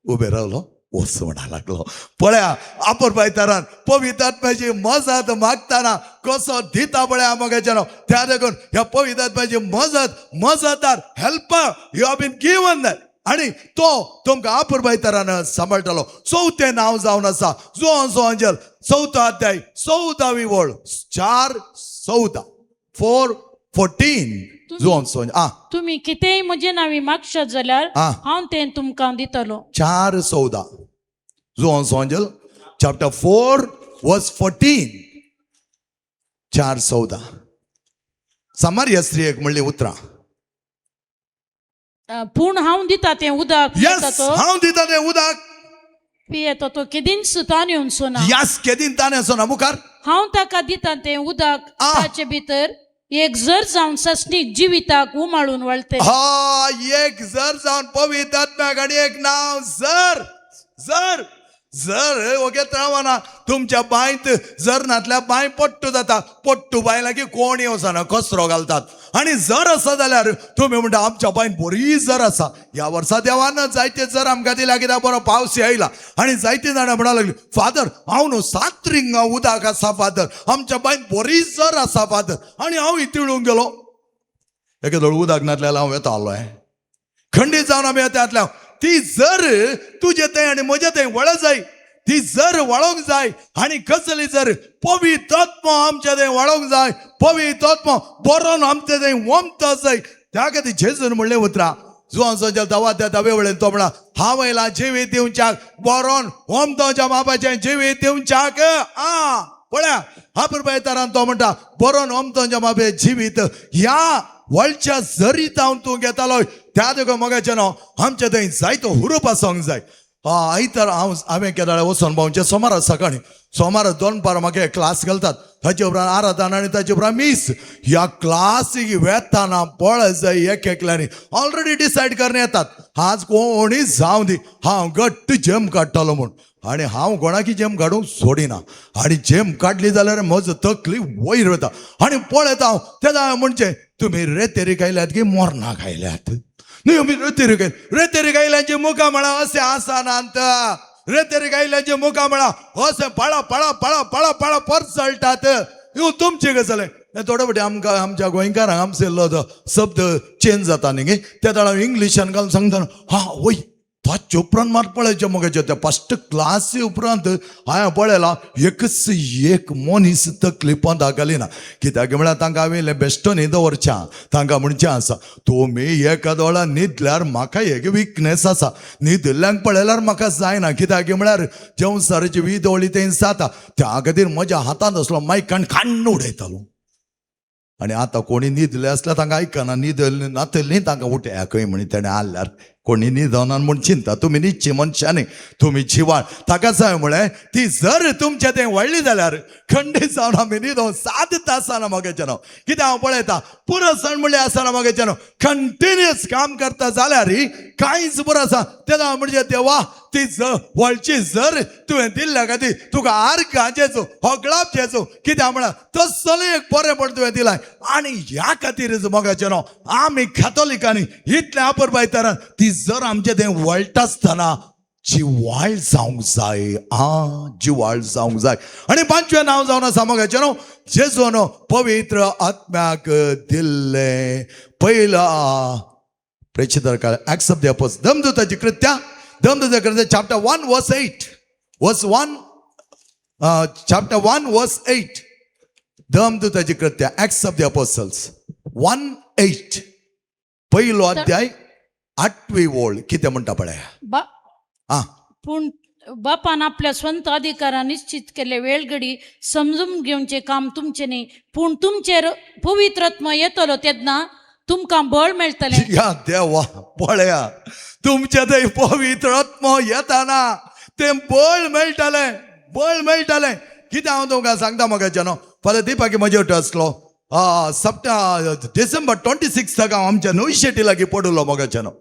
उबे रावलो, वच म्हणा लागलो. पळया आपुरबायतारान पवित्र आत्म्याची मजत मागताना कसो दिता पळया मगाच्यानो. त्या देखून ह्या पवित्र आत्म्याची मजत, मजतदार helper you have been given that, आनी तो तुमकां आपुरबायतारान सांबाळटलो. चवथें नांव जावन आसा जुवांचो अंजल, चवथो अध्याय 14वी वळ, 4:14, 4:14, जुवांचो आ तुमी कितेंय म्हजे नांवी मागशात जाल्यार हांव तें तुमकां दितलो. 4:14, जुवांचो अंजल चॅप्टर 4 वर्स 14, 4:14. सामारिया स्त्रियेक म्हणली उतरां. पूण हांव दिता तें उदक पियेता तो, हांव दिता तें उदक पियेता तो केदींच तान येवचो ना. यस, केदीन ताणें असो ना मुखार. हांव ताका दिता तें उदक ताचे भितर एक जर जावन ससणीक जिविताक उमाळून वळते. हा, एक जर जावन पवित्र आत्म्याक आनी एक नांव जर, जर जर वगेत रावना. तुमच्या बांयत जर नातल्या बांय पट्टू जाता, पट्टू बांय लागीं कोण वचना, कचरो घालतात. आनी जर आसा जाल्यार तुमी म्हणटा आमच्या बांयन बरी जर आसा. ह्या वर्सा देवान जायते जर आमकां दिल्या, कित्याक बरो पावस येयला. आनी जायते जाणां म्हणा लागली, फादर हांव न्हू 7 रिंगां उदक आसा फादर, आमच्या बांयन बरी जर आसा फादर. आनी हांव इतिळूंक गेलो, एके दोळ उदक नातल्यार हांव येतालो. खंडीत जावन आमी येता. ती जर तुजे थंय आनी म्हजे थंय वळ जाय, ती जर वळोंक जाय. आनी कसली जर? पवित्र आत्मो आमच्या थंय वळोंक जाय, पवित्र आत्मो बरोवन आमचे थंय वमता जाय. त्या खातीर जेजून म्हणलें उतरां जुवांचो दवा त्या दवे वळेन तो म्हणा, हांव आयला जिवीत दिवच्याक, बरोवन ओमतोच्या बाबाचें जिवीत दिवच्याक. आ पळया आपुरबायतारान तो म्हणटा, बरोवन ओमतोच्या बाबे जिवीत ह्या वळच्या जरी जावन तूं घेतालो. त्या देखून मगाचें न्हू आमच्या थंय जायतो हुरूप आसूंक जाय. आयतार हांव हांवें केदाळे वचोन भोंवचें, सोमारा सकाळीं, सोमारा दनपार म्हाका क्लास घालतात, ताचे उपरांत आराधना आनी ताचे उपरांत मीस. ह्या क्लासीक वेताना पळय जाय एक एकल्यांनी ऑलरेडी डिसायड करून येतात, आज कोणी जावं दी हांव घट्ट जेम काडटलो म्हूण. आनी हांव कोणाकी जेम काडूंक सोडिना, आनी जेम काडली जाल्यार म्हजो तकली वयर वता. आनी पळयता हांव तेन्ना म्हणजे तुमी रेतेरी खायल्यात की मोरना खायल्यात? न्हय, आमी रेतेरी खाय, रेतेरी खायल्यांची मुखां म्हळ्यार अशें आसनात. रेतेरी खायल्यांची मुखां म्हळ्यार अशें पळा पळा पळा पळा पळा परसळटात. ह्यो तुमचें कसलें? थोडे फावटी आमकां आमच्या गोंयकारांक आमचो इल्लो तो शब्द चेंज जाता न्ही, त्या हांव इंग्लिशान घालून सांगता, हा वय ताचे उपरांत मात पळयचें मगे त्या फस्ट क्लासी उपरांत हांवें पळयलां एकच एक मनीस तकली पोंदा घालिना. कित्याक म्हळ्यार तांकां हांवें बेश्टो न्ही दवरचें, तांकां म्हणचें आसा तुमी एका दोळा न्हिदल्यार म्हाका एक विकनेस आसा, न्हिदिल्ल्यांक पळयल्यार म्हाका जायना. कित्याक म्हळ्यार जेवसाराची वीद वळी तें जाता, त्या खातीर म्हज्या हातांत आसलो मायकान काण्ण उडयतालो. आनी आतां कोणी न्हिदले आसल्यार तांकां आयकना, न्हिदले नातली तांकां उठया खंय म्हणी तेणें हाडल्यार कोणी न्हिदना म्हूण चिंता. तुमी न्हिदची मनशां न्ही, तुमी जिवाळ. ताकाच हांवें म्हळें ती जर तुमचें तें व्हडली जाल्यार खंडीत जावन आमी न्हिदों 7 तासां मगेच्यान. कितें हांव पळयता पुरसण म्हणलें आसना मगेच्यान कंटिन्युअस काम करता जाल्यार कांयच पुरो आसा. तेन्ना म्हणजे देवा ती व्हडची जर तुवें दिल्ल्या खातीर तुका आर्गां जेजू, होगळाप जेजू. कित्याक म्हळ्यार तसलो एक बरेंपण तुवें दिलाय. आनी ह्या खातीरच मोगाचें न्हू आमी कॅथोलिकांनी इतलें आपुरबायतारान ती जर आमचें तें वळटा आसतना जिवाळ जावंक जाय. आ जिवाळ जावंक जाय. आनी पांचवें नांव जावन आसा मोगाचें न्हू जेजून पवित्र आत्म्याक दिल्लें पयला प्रेक्षित Acts of the Apostles, दमदूताची कृत्या, दमदूताची कृत्या chapter 1 verse 8, verse 1, chapter 1 verse 8, दमदूताची कृत्या, Acts of the Apostles 1:8, पहिलो अध्याय 8वी ओळ कितें म्हणटा पळया. आ पूण बापान आपल्या स्वंत अधिकारान निश्चित केले वेळगडी समजून घेवचें काम तुमचें न्ही, पूण तुमचेर पवित्र आत्मा येतलो तेन्ना तुमकां बळ मेळटलें. या देवा पळया तुमचे ते पवित्र आत्मो येताना तें बळ मेळटलें, बळ मेळटलें. कितें हांव तुमकां सांगता म्हाका न्हू फाल्यां दीपाकी म्हजे वटेन आसलो डिसेंबर 26 हांव आमच्या न्हंयशेटी लागीं पडलो मोगाच्या न्हू.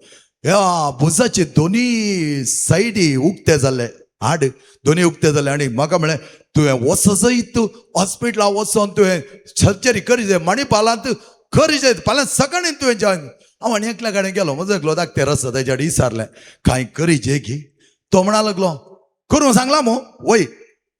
ह्या भुजाचे दोनी सायडी उक्ते जाल्ले, हाड दोनी उक्ते जाले. आनी म्हाका म्हळें तुवें वचजय तूं हॉस्पिटला वचोन तुवें सर्जरी करी जाय, मणिपालांत करी जाय, फाल्यां सकाळीं तुवें जॉयन. हांव आनी एकल्या कडेन गेलो, म्हजो एकलो धाकटेर आसा तेज्या कडेन विचारलें कांय करी जे की, तो म्हणा लागलो करूं सांगलां मू वय,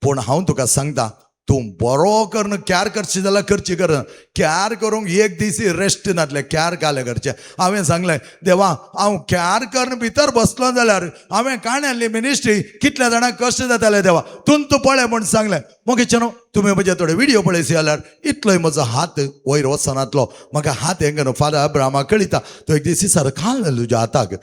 पूण हांव तुका सांगता तूं बरो करून क्यार करची जाल्यार करची कर, क्यार करूंक एक दीस रेस्ट नातलें, क्यार घालें करचें. हांवें सांगलें देवा हांव क्यार करून भितर बसलो जाल्यार हांवें काणयल्ली मिनिस्ट्री कितल्या जाणांक कश्ट जाताले देवा तूं तूं पळय म्हूण सांगलें. मागीर न्हू तुमी म्हजे थोडे व्हिडियो पळयसी जाल्यार इतलोय म्हजो हात वयर वचनातलो, म्हाका हात हें न्हू फादर अब्राहमा कळिता तो एक दीस सर खाल तुज्या हाताक.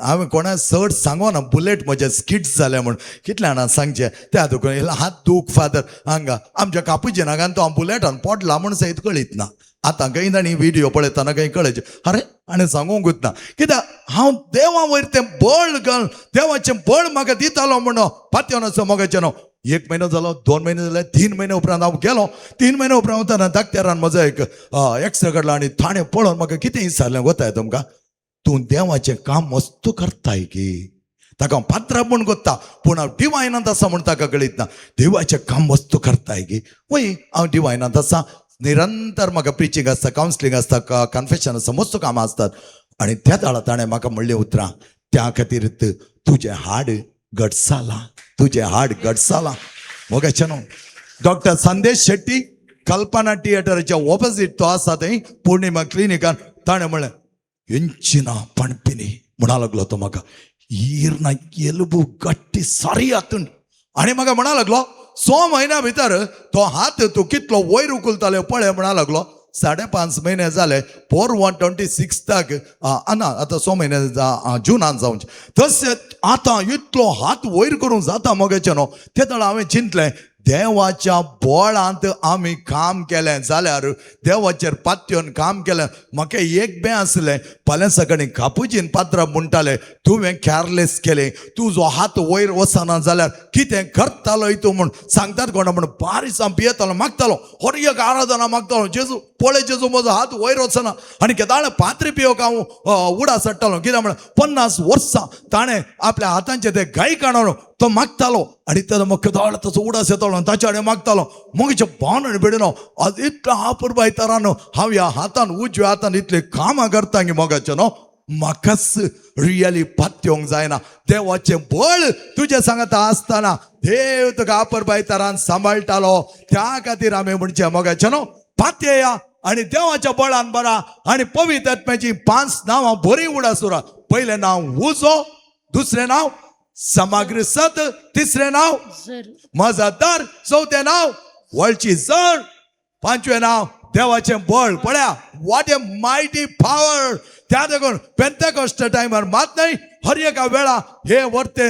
हांवें कोणा चड सांगो ना बुलेट म्हजें स्किट जालें म्हूण कितल्या जाणां सांगचें त्या दुखून हात दूख फादर हांगा आमच्या कापुजिनागान तो हांव बुलेटान पडला म्हूण सयत कळीत ना. आतां खंय तांणी व्हिडियो पळयतना खंय कळयचें अरे आनी सांगूंकूच ना कित्याक हांव देवा वयर तें बळ घाल देवाचें बळ म्हाका दितालो म्हणून पातयेवन मोगाचें न्हू. 1 म्हयनो जालो, 2 म्हयने जाले, 3 म्हयने उपरांत हांव गेलो. 3 म्हयने उपरांत वतना दाक्तेरान म्हजो एक एक्सरे काडलो आनी ताणें पळोवन म्हाका कितें विचारलें गोताय तुमकां, तूं देवाचें काम मस्त करताय की. ताका हांव पात्रां म्हूण कोत्ता पूण हांव डिवायनांत आसा म्हूण ताका कळीत ना. देवाचें काम वस्तू करताय की वय हांव डिवायनांत आसा, निरंतर म्हाका प्रिचींग आसता, कावन्सिलींग आसता, कन्फेशन आसता, मस्त कामां आसतात. आनी त्या वेळार ताणें म्हाका म्हणलें उतरां, त्या खातीर तुजें हाड गटसालां, तुजें हाड गटसालां. मोगाचें न्हू डॉक्टर संदेश शेट्टी कल्पना थिएटराच्या ऑपोजीट तो आसा थंय पूर्णिमा क्लिनिकान ताणें म्हणलें ఎంచిన పంపిణీ म्हणा लागलो तो म्हाका इर्ना एलबू गट्टी सारी हातून. आनी म्हाका म्हणा लागलो 6 म्हयन्या भितर तो हात तूं कितलो वयर उखलताले पळय म्हणा लागलो. 5.5 म्हयने जाले, 4/1/26 ना आतां 6 म्हयने जुनान जावचे तशें आतां इतलो हात वयर करूंक जाता मगेचें न्हू. ते वेळार हांवें चिंतलें देवाच्या बोळांत आमी काम केलें जाल्यार देवाचेर पातयेवन काम केलें. म्हाका एक बें आसलें फाल्यां सकाळीं कापुजीन पात्रां म्हणटाले तुवें कॅरलेस केलें, तुजो हात वयर वचना जाल्यार कितें करतालो तूं म्हूण सांगतात कोणा म्हूण बारीस हांव पियेतालो मागतालो हर एक आराधना मागतालो जेजू पळय जेजू म्हजो हात वयर वचना. आनी केदाळे पात्री पियोक हांव उडा चडटालो कित्याक म्हळ्यार 50 वर्सां ताणें आपल्या हातांचे ते गाय काडून तो मागतालो आनी तेन्ना म्हाका केदाळ ताचो उडास येतालो आनी ताच्या कडेन मागतालो. मगीचे बाण आनी बेडिनो आज इतलो आपुरबायतारान हांव ह्या हातान उजव्या हातान इतले कामां करता गी मोगाचें न्हू म्हाकाच रियली पातयेवंक जायना. देवाचें बळ तुजें सांगता आसतना देव तुका आपुरबायतारान सांबाळटालो. त्या खातीर आमी म्हणचें मोगाचें न्हू पातयेया आनी देवाच्या बळान बरा. आनी पवित्र आत्म्याची 5 नांवां बरीं उडास उरा. पयलें नांव उजो, दुसरें नांव समग्र सत, तिसरें नांव मजादार, चवथें नांव वळची जर, पांचवें नांव देवाचें बळ. पळया, what a mighty power. त्या देखून पेंतेकोस्ट टायमार मात न्हय, हर एका वेळा हे वर्ते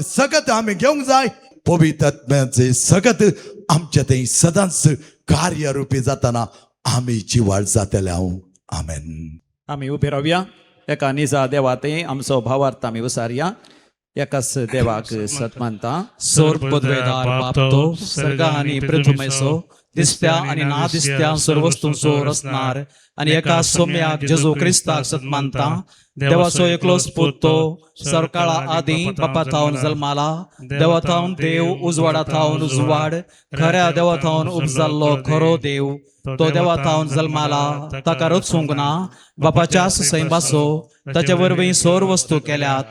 सगत आमी घेवंक जाय. पवित्र आत्म्याचे सगत आमच्या थंय सदांच कार्यरुपी जाताना आमी जिवाळ जातले. हांव आमेन. आमी उबे रावया. एका निजा देवा थंय आमचो भावार्थ आमी उसारया. एकाच देवाक सत मानता. सोर पदवेदार बाप तो सर्ग आनी पृथ्वीचो दिसत्या आनी ना दिसत्या सर्व वस्तूंचो रचणार आनी एका सोम्याक जेजू क्रिस्ताक सत मानता, देवाचो एकलोच पूत तो सरकाळा आदीं बापा थावन जल्माला, देवा थावन देव, उजवाडा थावन उजवाड, खऱ्या देवा थावन उपजाल्लो खरो देव, तो देवा थावन जल्माला, ताका रचूंक ना, बापाच्या सैंबाचो, ताचे वरवीं सोर वस्तू केल्यात,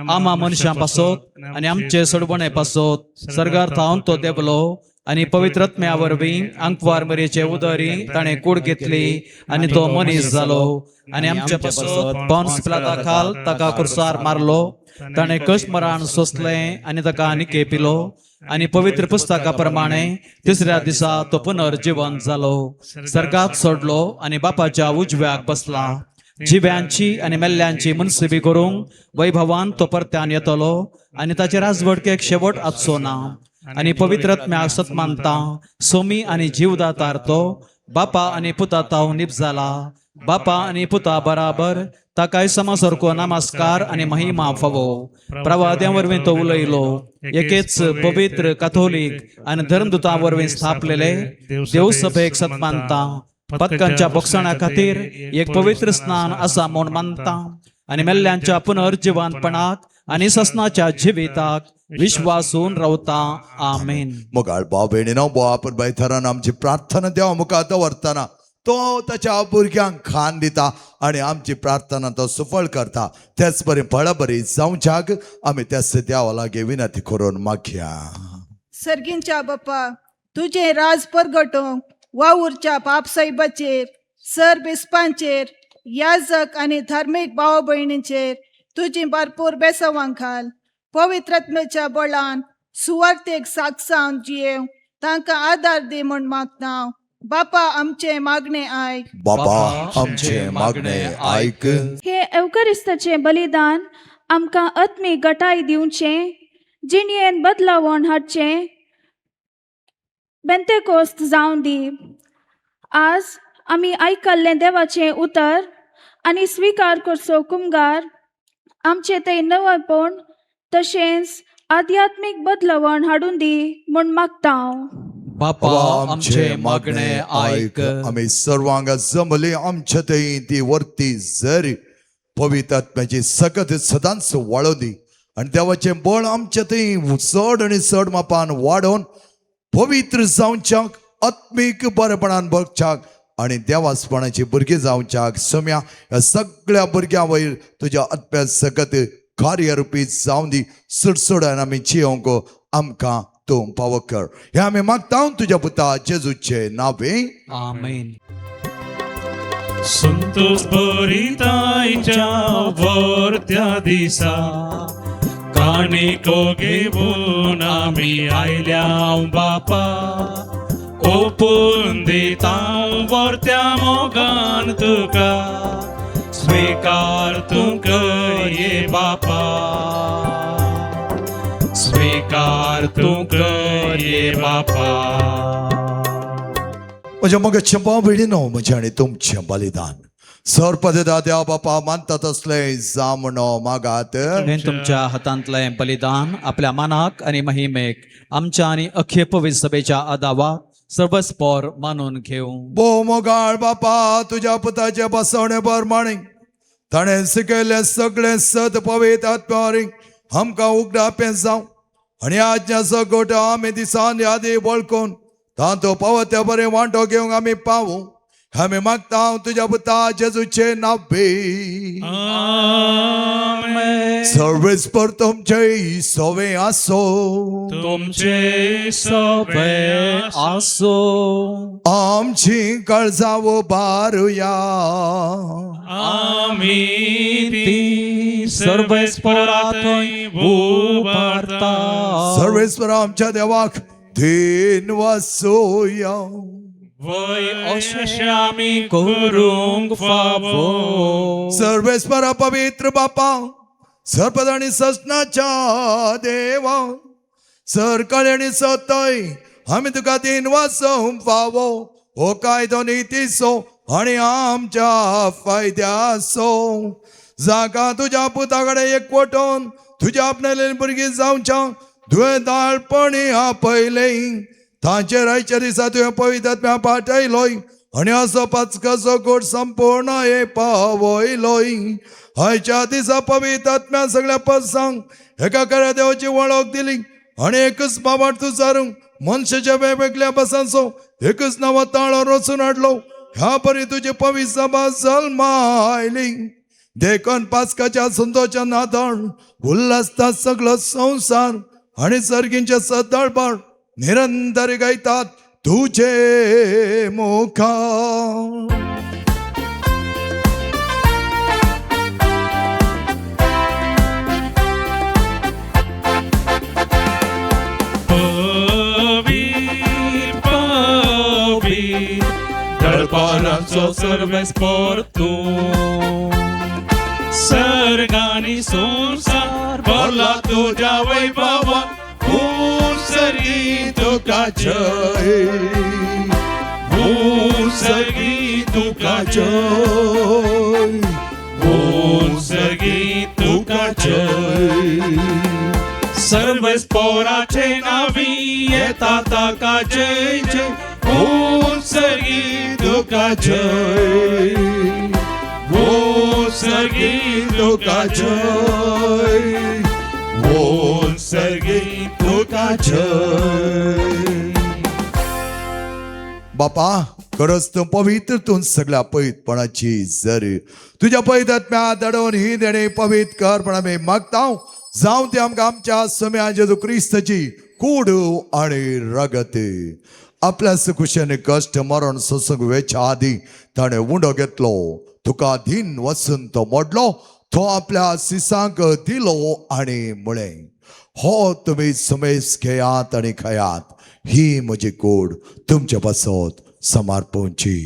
आमा मनशां पासत आनी आमचे सडवणे पासत सर्गार थावन तो देवलो आनी पवित्र आत्म्या वरवीं आंकवार मरेचे उदरी ताणें कूड घेतली आनी तो मनीस जालो आनी आमचे पासत पॉन्स पिलाता खाल ताका कुर्सार मारलो, ताणें कश्ट मरण सोंसलें आनी ताका निके पिलो आनी पवित्र पुस्तका प्रमाणे तिसऱ्या दिसा तो पुनर्जिवंत जालो, सर्गात सोडलो आनी बापाच्या उजव्याक बसला, जिव्यांची आनी मेल्ल्यांची मुनसिबी करूंक वैभवान तो परत्यान येतलो आनी ताचे राजवटकेक शेवट आसचो ना. आनी पवित्र आत्म्याक सत मानता, सोमी आनी जीवदातार तो बापा आनी पुता ताव निपजाला, बापा आनी पुता बराबर ताकाय समासारको नमस्कार आनी महिमा फावो. प्रवाद्यां वरवीं तो उलयलो, एकेच पवित्र काथोलीक आनी धर्मदूतां वरवीं स्थापलेले देवसभेक सत मानता, पदकांच्या बोगसणा खातीर एक पवित्र स्नान आसा म्हूण मानता आनी मेल्ल्यांच्या पुनर्जिवंतपणाक आनी ससनाच्या जिविताक विश्वासून रावता. आमेन. मोगाळ भाव भयणीनो, आपण बाय थरान आमची प्रार्थना देवा मुखार दवरतना तो ताच्या भुरग्यांक खान दिता आनी आमची प्रार्थना तो सफळ करता. तेच बरी बळबरी जावच्याक आमी त्याच देवा लागीं विनंती करून मागया. सर्गींच्या बापा, तुजें राज परगटोवंक वावुरच्या पापसाहेबाचेर, सर बिस्पांचेर, याजक आनी धार्मीक भाव भयणींचेर तुजी भरपूर बेसवां घाल. पवित्र आत्म्याच्या बळान सुवार्थेक साक्षान जियेव तांकां आदार दी म्हूण मागता. बापा, आमचें मागणें आयक. बाबा, आमचे मागणे आयक. हे एवकरिस्ताचें बलिदान आमकां आत्मीक गटाय दिवचें, जिणयेन बदलावण हाडचें बेंतेकोस्त जावं दी. आज आमी आयकल्लें देवाचें उतर आनी स्विकार करचो कुमगार आमचें तें नवेपण तशेंच आध्यात्मीक बदलावण हाडून दी म्हूण मागता हांव. बापा, आमचे मागणे आयक. आमी सर्वांग जमली आमच्या थंय ती वर्ती जरी पवित्र आत्म्याची सकत सदांच वाळोव दी आनी देवाचें बळ आमच्या थंय चड आनी चड मापान वाडोवन पवित्र जावच्याक, आत्मीक बरेपणान बघच्याक आनी देवासपणाची भुरगीं जावच्याक सम्या ह्या सगळ्या भुरग्यां वयर तुज्या आत्म्या सकत कार्यरुपी जावन दी. सुडसुडान आमी जियोंक आमकां तूं पावो कर, हें आमी मागता तुज्या पुता जेजूचे नावे. आमेन. संतोष बरितायच्या वर्त्या दिसा काणिको घेवन आमी आयल्या बापा, ओपून दिता वर्त्या मोगान तुका, स्वीकार तूं कर बापा, स्वीकार तूं कर बापा. म्हज्या मोगाच्या भाव भयणीनो, म्हजें आनी तुमचें बलिदान सर पददा देवा बापा मानता तसलें जामणो मागात. हें तुमच्या हातांतलें बलिदान आपल्या मानाक आनी महिमेक, आमच्या आनी अख्खे पवित्र सभेच्या आदावाक सर्वस्पोर मानून घेवं. भोव मोगाळ बापा, तुज्या पुताचे बसवणे प्रमाणे ताणें शिकयल्लें सगळें सत पवित्र आत्म्यावरी आमकां उगडापें जावं आनी आज्ञाचो गोटो आमी दिसान यादी वळखून तांतो पावत त्या बरें वांटो घेवंक आमी पावूं. आमी मागता तुज्या पुता जेजूचे नावे. आमेन. सर्वेस्पर तुमचे सवे आसो. तुमचे सवे आसो. आमची काळजां उबारुया. आमी ती सर्वेस्परा थंय उबारता. सर्वेस्परा आमच्या देवाक धीन वासोया. वय अशें आमी करूंक फावो. सर्वेस्परा पवित्र बापा, सर्पद आणि ससनाच्या देवा, सरकाळी आनी सतय आमी तुका दिन वासोवंक फावो. हो कायदो नितीचो आनी आमच्या फायद्याचो. जाका तुज्या पुता कडेन एकवटून तुज्या आपणाले भुरगीं जावच्या तुवें दाळपणी आपयलें. तांचेर आयच्या दिसा तुवें पवित्र आत्म्या पाठयलोय आनी असो पाचकाचो गोड संपूर्ण हे पावयलोय. आयच्या दिसा पवित्र आत्म्या सगळ्या पसांक एका खऱ्या देवाची वळख दिली आनी एकच बाबाट तूं सारूंक मनशाच्या वेगवेगळ्या बसांचो एकच नवो ताळो रचून हाडलो. ह्या परी तुजी पवित्र सभा जल्मा आयली. देखून पास्काच्या संतोच्या नादान उल्हासता सगळो संवसार आनी सर्गींचे सदळबार निरंतर गायतात तुझे मुखार. पवीर पवीर दरबाराचो सर्वेस्पर तूं, सर्गानी संवसार भरला तुज्या वैभवान. उंसरी तुका जय, उंसरी तुका जय, उंसरी तुका जय. सर्वेस्पराचे नावी येता ताका जय जय. उंसरी तुका जय, उंसरी तुका जय, उंसरी तुका जय. बापा, खरंच तूं पवित्र, तूं सगळ्या पवित्रपणाची जरी तुज्या पवित्र आत्म्या दडोवन ही देणे पवित्र कर पण आमी मागता. जावं ते आमकां आमच्या सम्या जेजू क्रिस्ताची कूड आनी रगत. आपल्या सुकुशेन कश्ट मरण सोसूंक वेच्या आदी ताणें उंडो घेतलो, तुका धीन वचून तो मोडलो, तो आपल्या सिसांक दिलो आनी म्हळें, हो तुमी सुमेस घेयात आनी खायात, ही म्हजी कूड तुमचे पासत समर्पणची.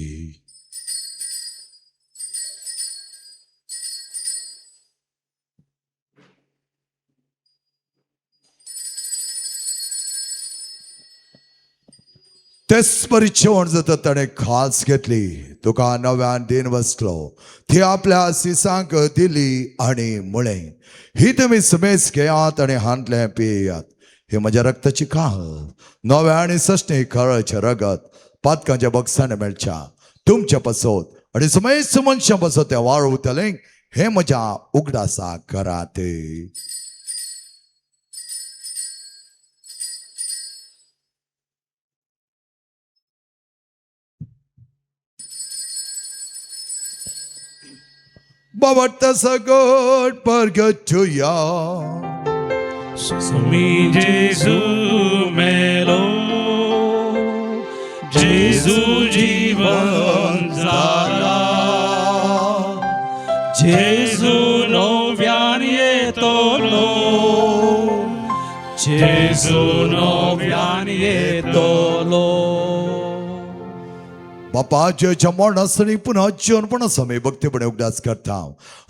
तेच परी जेवण जाता ताणें खास घेतली, तुका नव्यान दिन बसलो, ती आपल्या सिसांक दिली आनी म्हळें, ही तुमी सुमेस घेयात आनी हांतलें पियात, ही म्हज्या रक्ताची काल नव्या आनी सश्णी खळाचें रगत पातकांच्या बक्षाने मेळच्या तुमच्या पासत आनी सुमेस मनशां पासत तें वाळवतलें. हें म्हज्या उगडासा करात. बाबा सगट परगटुया. सुमी जेजू मेलो, जेजू जीवन जाला, जेजू नव्यान येतलो, जेजू नव्यान येतलो. बापा, जेच्या मरणासणी पुन्हा जीवनपणा आमी भक्तीपणे उगडास करता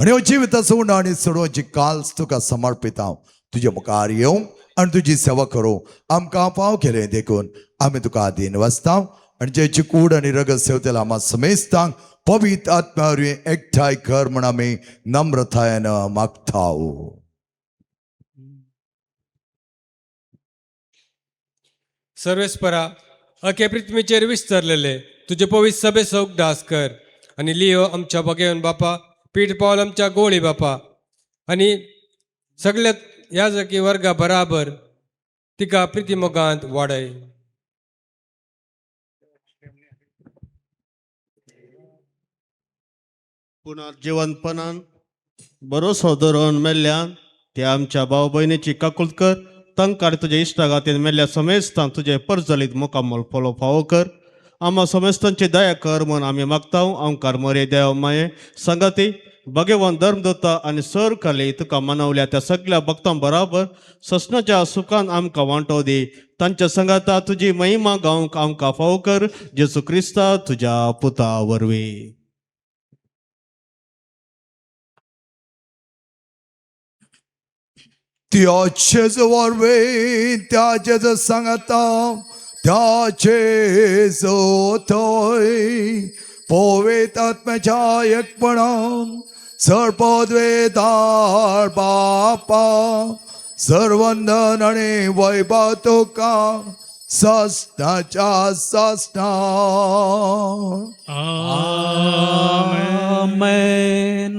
आनी हो जिविताचो उंडो आनी चडोवची काल्स तुका समर्पिता. तुजे मुखार येवं आनी तुजी सेवा करूं आमकां फाव केलें देखून आमी तुका आदीन वाचता. आनी जेची कूड आनी रगत सेवतेला आमा समेस्तांक पवित्र आत्म्या वरवीं एकठांय कर म्हण आमी नम्रतायेन मागता. सर्वेस्परा, अखे पृथ्वीचेर विस्तारलेले तुजे पवित्र सभेचो उगडास कर आनी लियो आमच्या बगेवन बापा, पीठ पावल आमच्या गोळी बापा आनी सगल्या याजकी वर्गा बराबर तिका प्रिती मोगांत वाडय. पुनर्जिवंतपणान भरोसो धरून मेल्ल्यान त्या आमच्या भाव भयणीची काकूत कर. तांकां तुज्या इश्टागातीन मेल्ल्या समेस्तांक तुजें परजलीत मुकामल फलो फावो कर. आमा समेस्तांची दया कर म्हूण आमी मागता. आमकार मरे देव माये सांगाती भगवान धर्मदत्ता आनी सर खाली तुका मनवल्या त्या सगळ्या भक्तां बराबर ससनाच्या सुखान आमकां वांटो दी. तांच्या संगाता तुजी महिमा गावंक आमकां फावो कर, जेजू क्रिस्ता तुज्या पुता वरवीं. त्याचेच वरवीं, त्याचेच सांगता, त्याचेच थंय पवित्र आत्म्याच्या एकपणान सर्पद्वेदार बापा सर्वंदन आनी वैभव तुका ससनाच्या ससना. आमेन.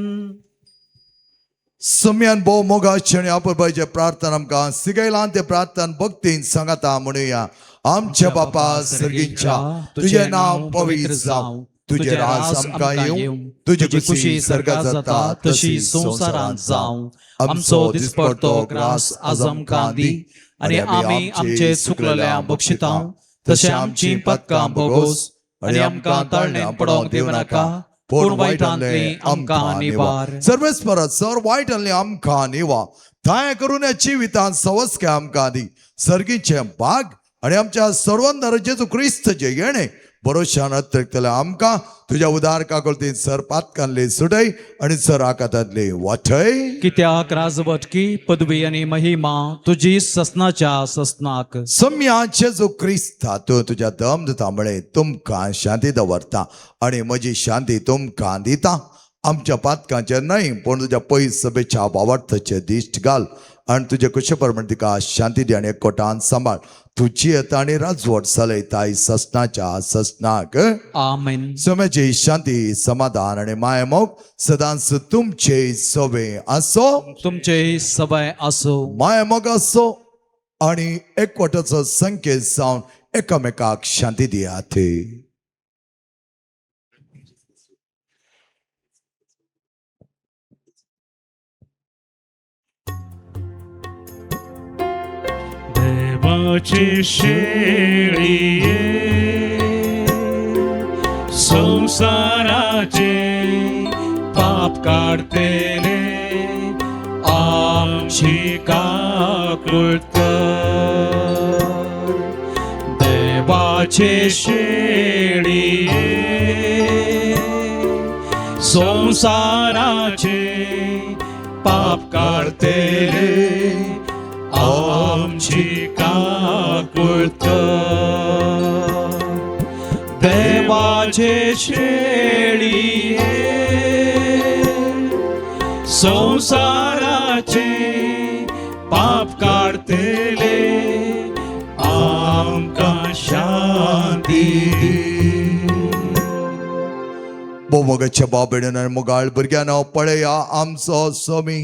सम्यान भोव मोगाचे आनी आपुलबायचे प्रार्थना आमकां सिगयलां ते प्रार्थना भक्तीन सांगाता म्हणुया. आमच्या बापा सर्गींच्या, तुजें नांव पवित्र जावं, तुजें राज आमकां येवं, तुजी खुशी सर्गात जाता तशी संवसारांत जावं. आमचो दिसपडतो ग्रास आज आमकां दी आनी आमी आमचे चुकलेल्या बक्षिता तशें आमची पदकां बोगोस आनी आमकां ताळणेन पडोवंक दिवं नाका, पूण वायटांतली आमकां निवार. सर्वेस्परात सर वायटांतली आमकां निवा. दया करून ह्या जिवितांत सवस्के आमकां दी. सर्गीचें भाग आनी आमच्या सर्वंदर जेजू क्रिस्तचें येणें भरोशान अत्रिकतलें आमकां तुज्या उदार काकुळतीन सर पातकांतली सुटय आनी सर आकातांतली वाटय. कित्याक राजवटकी पदवी आनी महिमा तुजी ससनाच्या ससनाक. सम्या जेजू क्रिस्ता तूं तुज्या दम दिता म्हळें तुमकां शांती दवरता आनी म्हजी शांती तुमकां दिता. आमच्या पातकांचेर न्हय पूण तुज्या पयस सभेच्या बावार्थाचेर दिश्ट घाल आनी तुजे कुशे प्रमाण तिका शांती दी आनी एकवटान सांबाळ. तुजी येता आनी राजवट चलयताय ससनाच्या ससनाक. आमेन. सम्याची शांती समाधान आनी मायमोग सदांच तुमचे सवे आसो, तुमचे सवय आसो. मायमोग आसो आनी एकवटाचो संकेत जावन एकामेकाक शांती दियात. देवाची शेळये संसाराचे पाप काडतेले आमची काकुळट कर. देवाचे शेळये संसाराचे पाप काडतेले आमची काकुळट कर. देवाचे शेळये संसाराचे पाप काडतेले आमकां शांती दी. भोव बाबेणेन आनी मोगाळ भुरग्यांनो, पळया आमचो स्वामी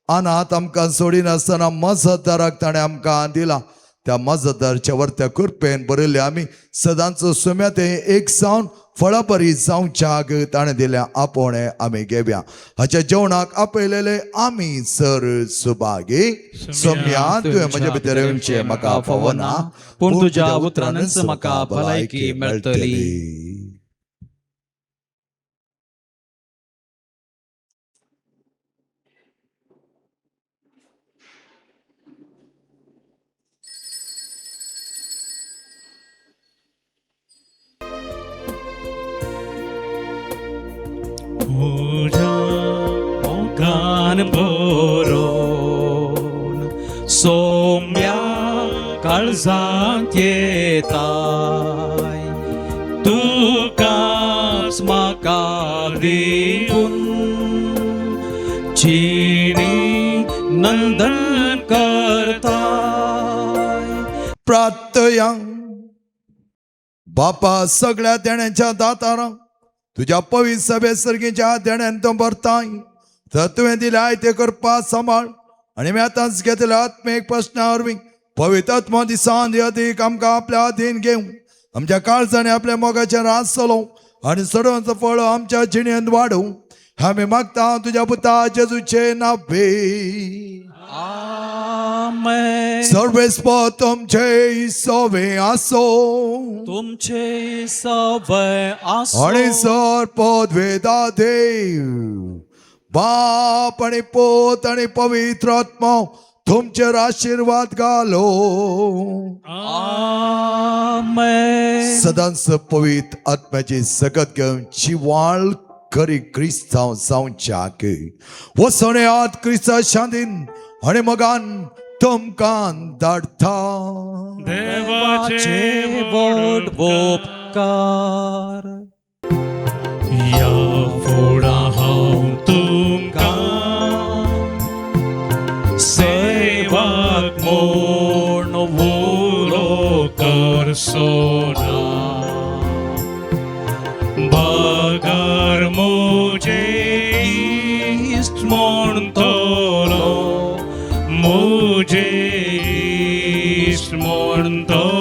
अनाथ आमकां सोडिनासतना मजतदाराक ताणें आमकां दिला. त्या मजतदारच्या वरत्या कृपेन बरयल्ले आमी सदांच सुम्या ते एक जावन फळापरी जावच्याक ताणें दिल्या आपोवणें आमी घेवया. हाच्या जेवणाक आपयलेले आमी सर सुभागी. सोम्या तुवें म्हज्या भितर येवचें म्हाका फावना, पूण तुज्या उतरानच म्हाका भलायकी मेळटली. म्हज्या मोगान भरोन सोम्या काळजांत येताय, तुकाच म्हाका दिवन जिणी नंदन करताय. प्रार्थया. बापा सगळ्या देण्यांच्या दातारां तुज्या पवित्र सभे सर्गीच्या देण्यान तूं भरताय, तर तुवें दिल्याय ते करपा सांबाळ आनी मी आतांच घेतल्या आत्मीक प्रश्ना वरवीं पवित्र आत्मो दिसान अदीक आमकां आपल्या अधीन घेवं, आमच्या काळजांनी आपल्या मोगाचें राज चलोवं आनी सडोवचो फळ आमच्या जिणेंत वाडूं. आमी मागता तुज्या पुता जेजूचे नावे. आमेन. सर्वेस्पर तुमचे सवे आसो, तुमचे सवय आसो. आनी सर पदवेदा देव बाप आनी पोत आनी पवित्र आत्मो तुमचेर आशिर्वाद घालो. सदांच पवित्र आत्म्याची सगत घेवन जिवाळ करी क्रिस्तांव जावच्याक वसोन येयात, क्रिस्ता शांतीन आनी मगान तुमकां धाडटा. देवाचे व्हड उपकार. ह्या फुडा हांव तुमकां सेवाक म्हूण उलो करचो ना, बगर म्हजे इश्ट म्हणटलो, म्हजे इश्ट म्हणटलो.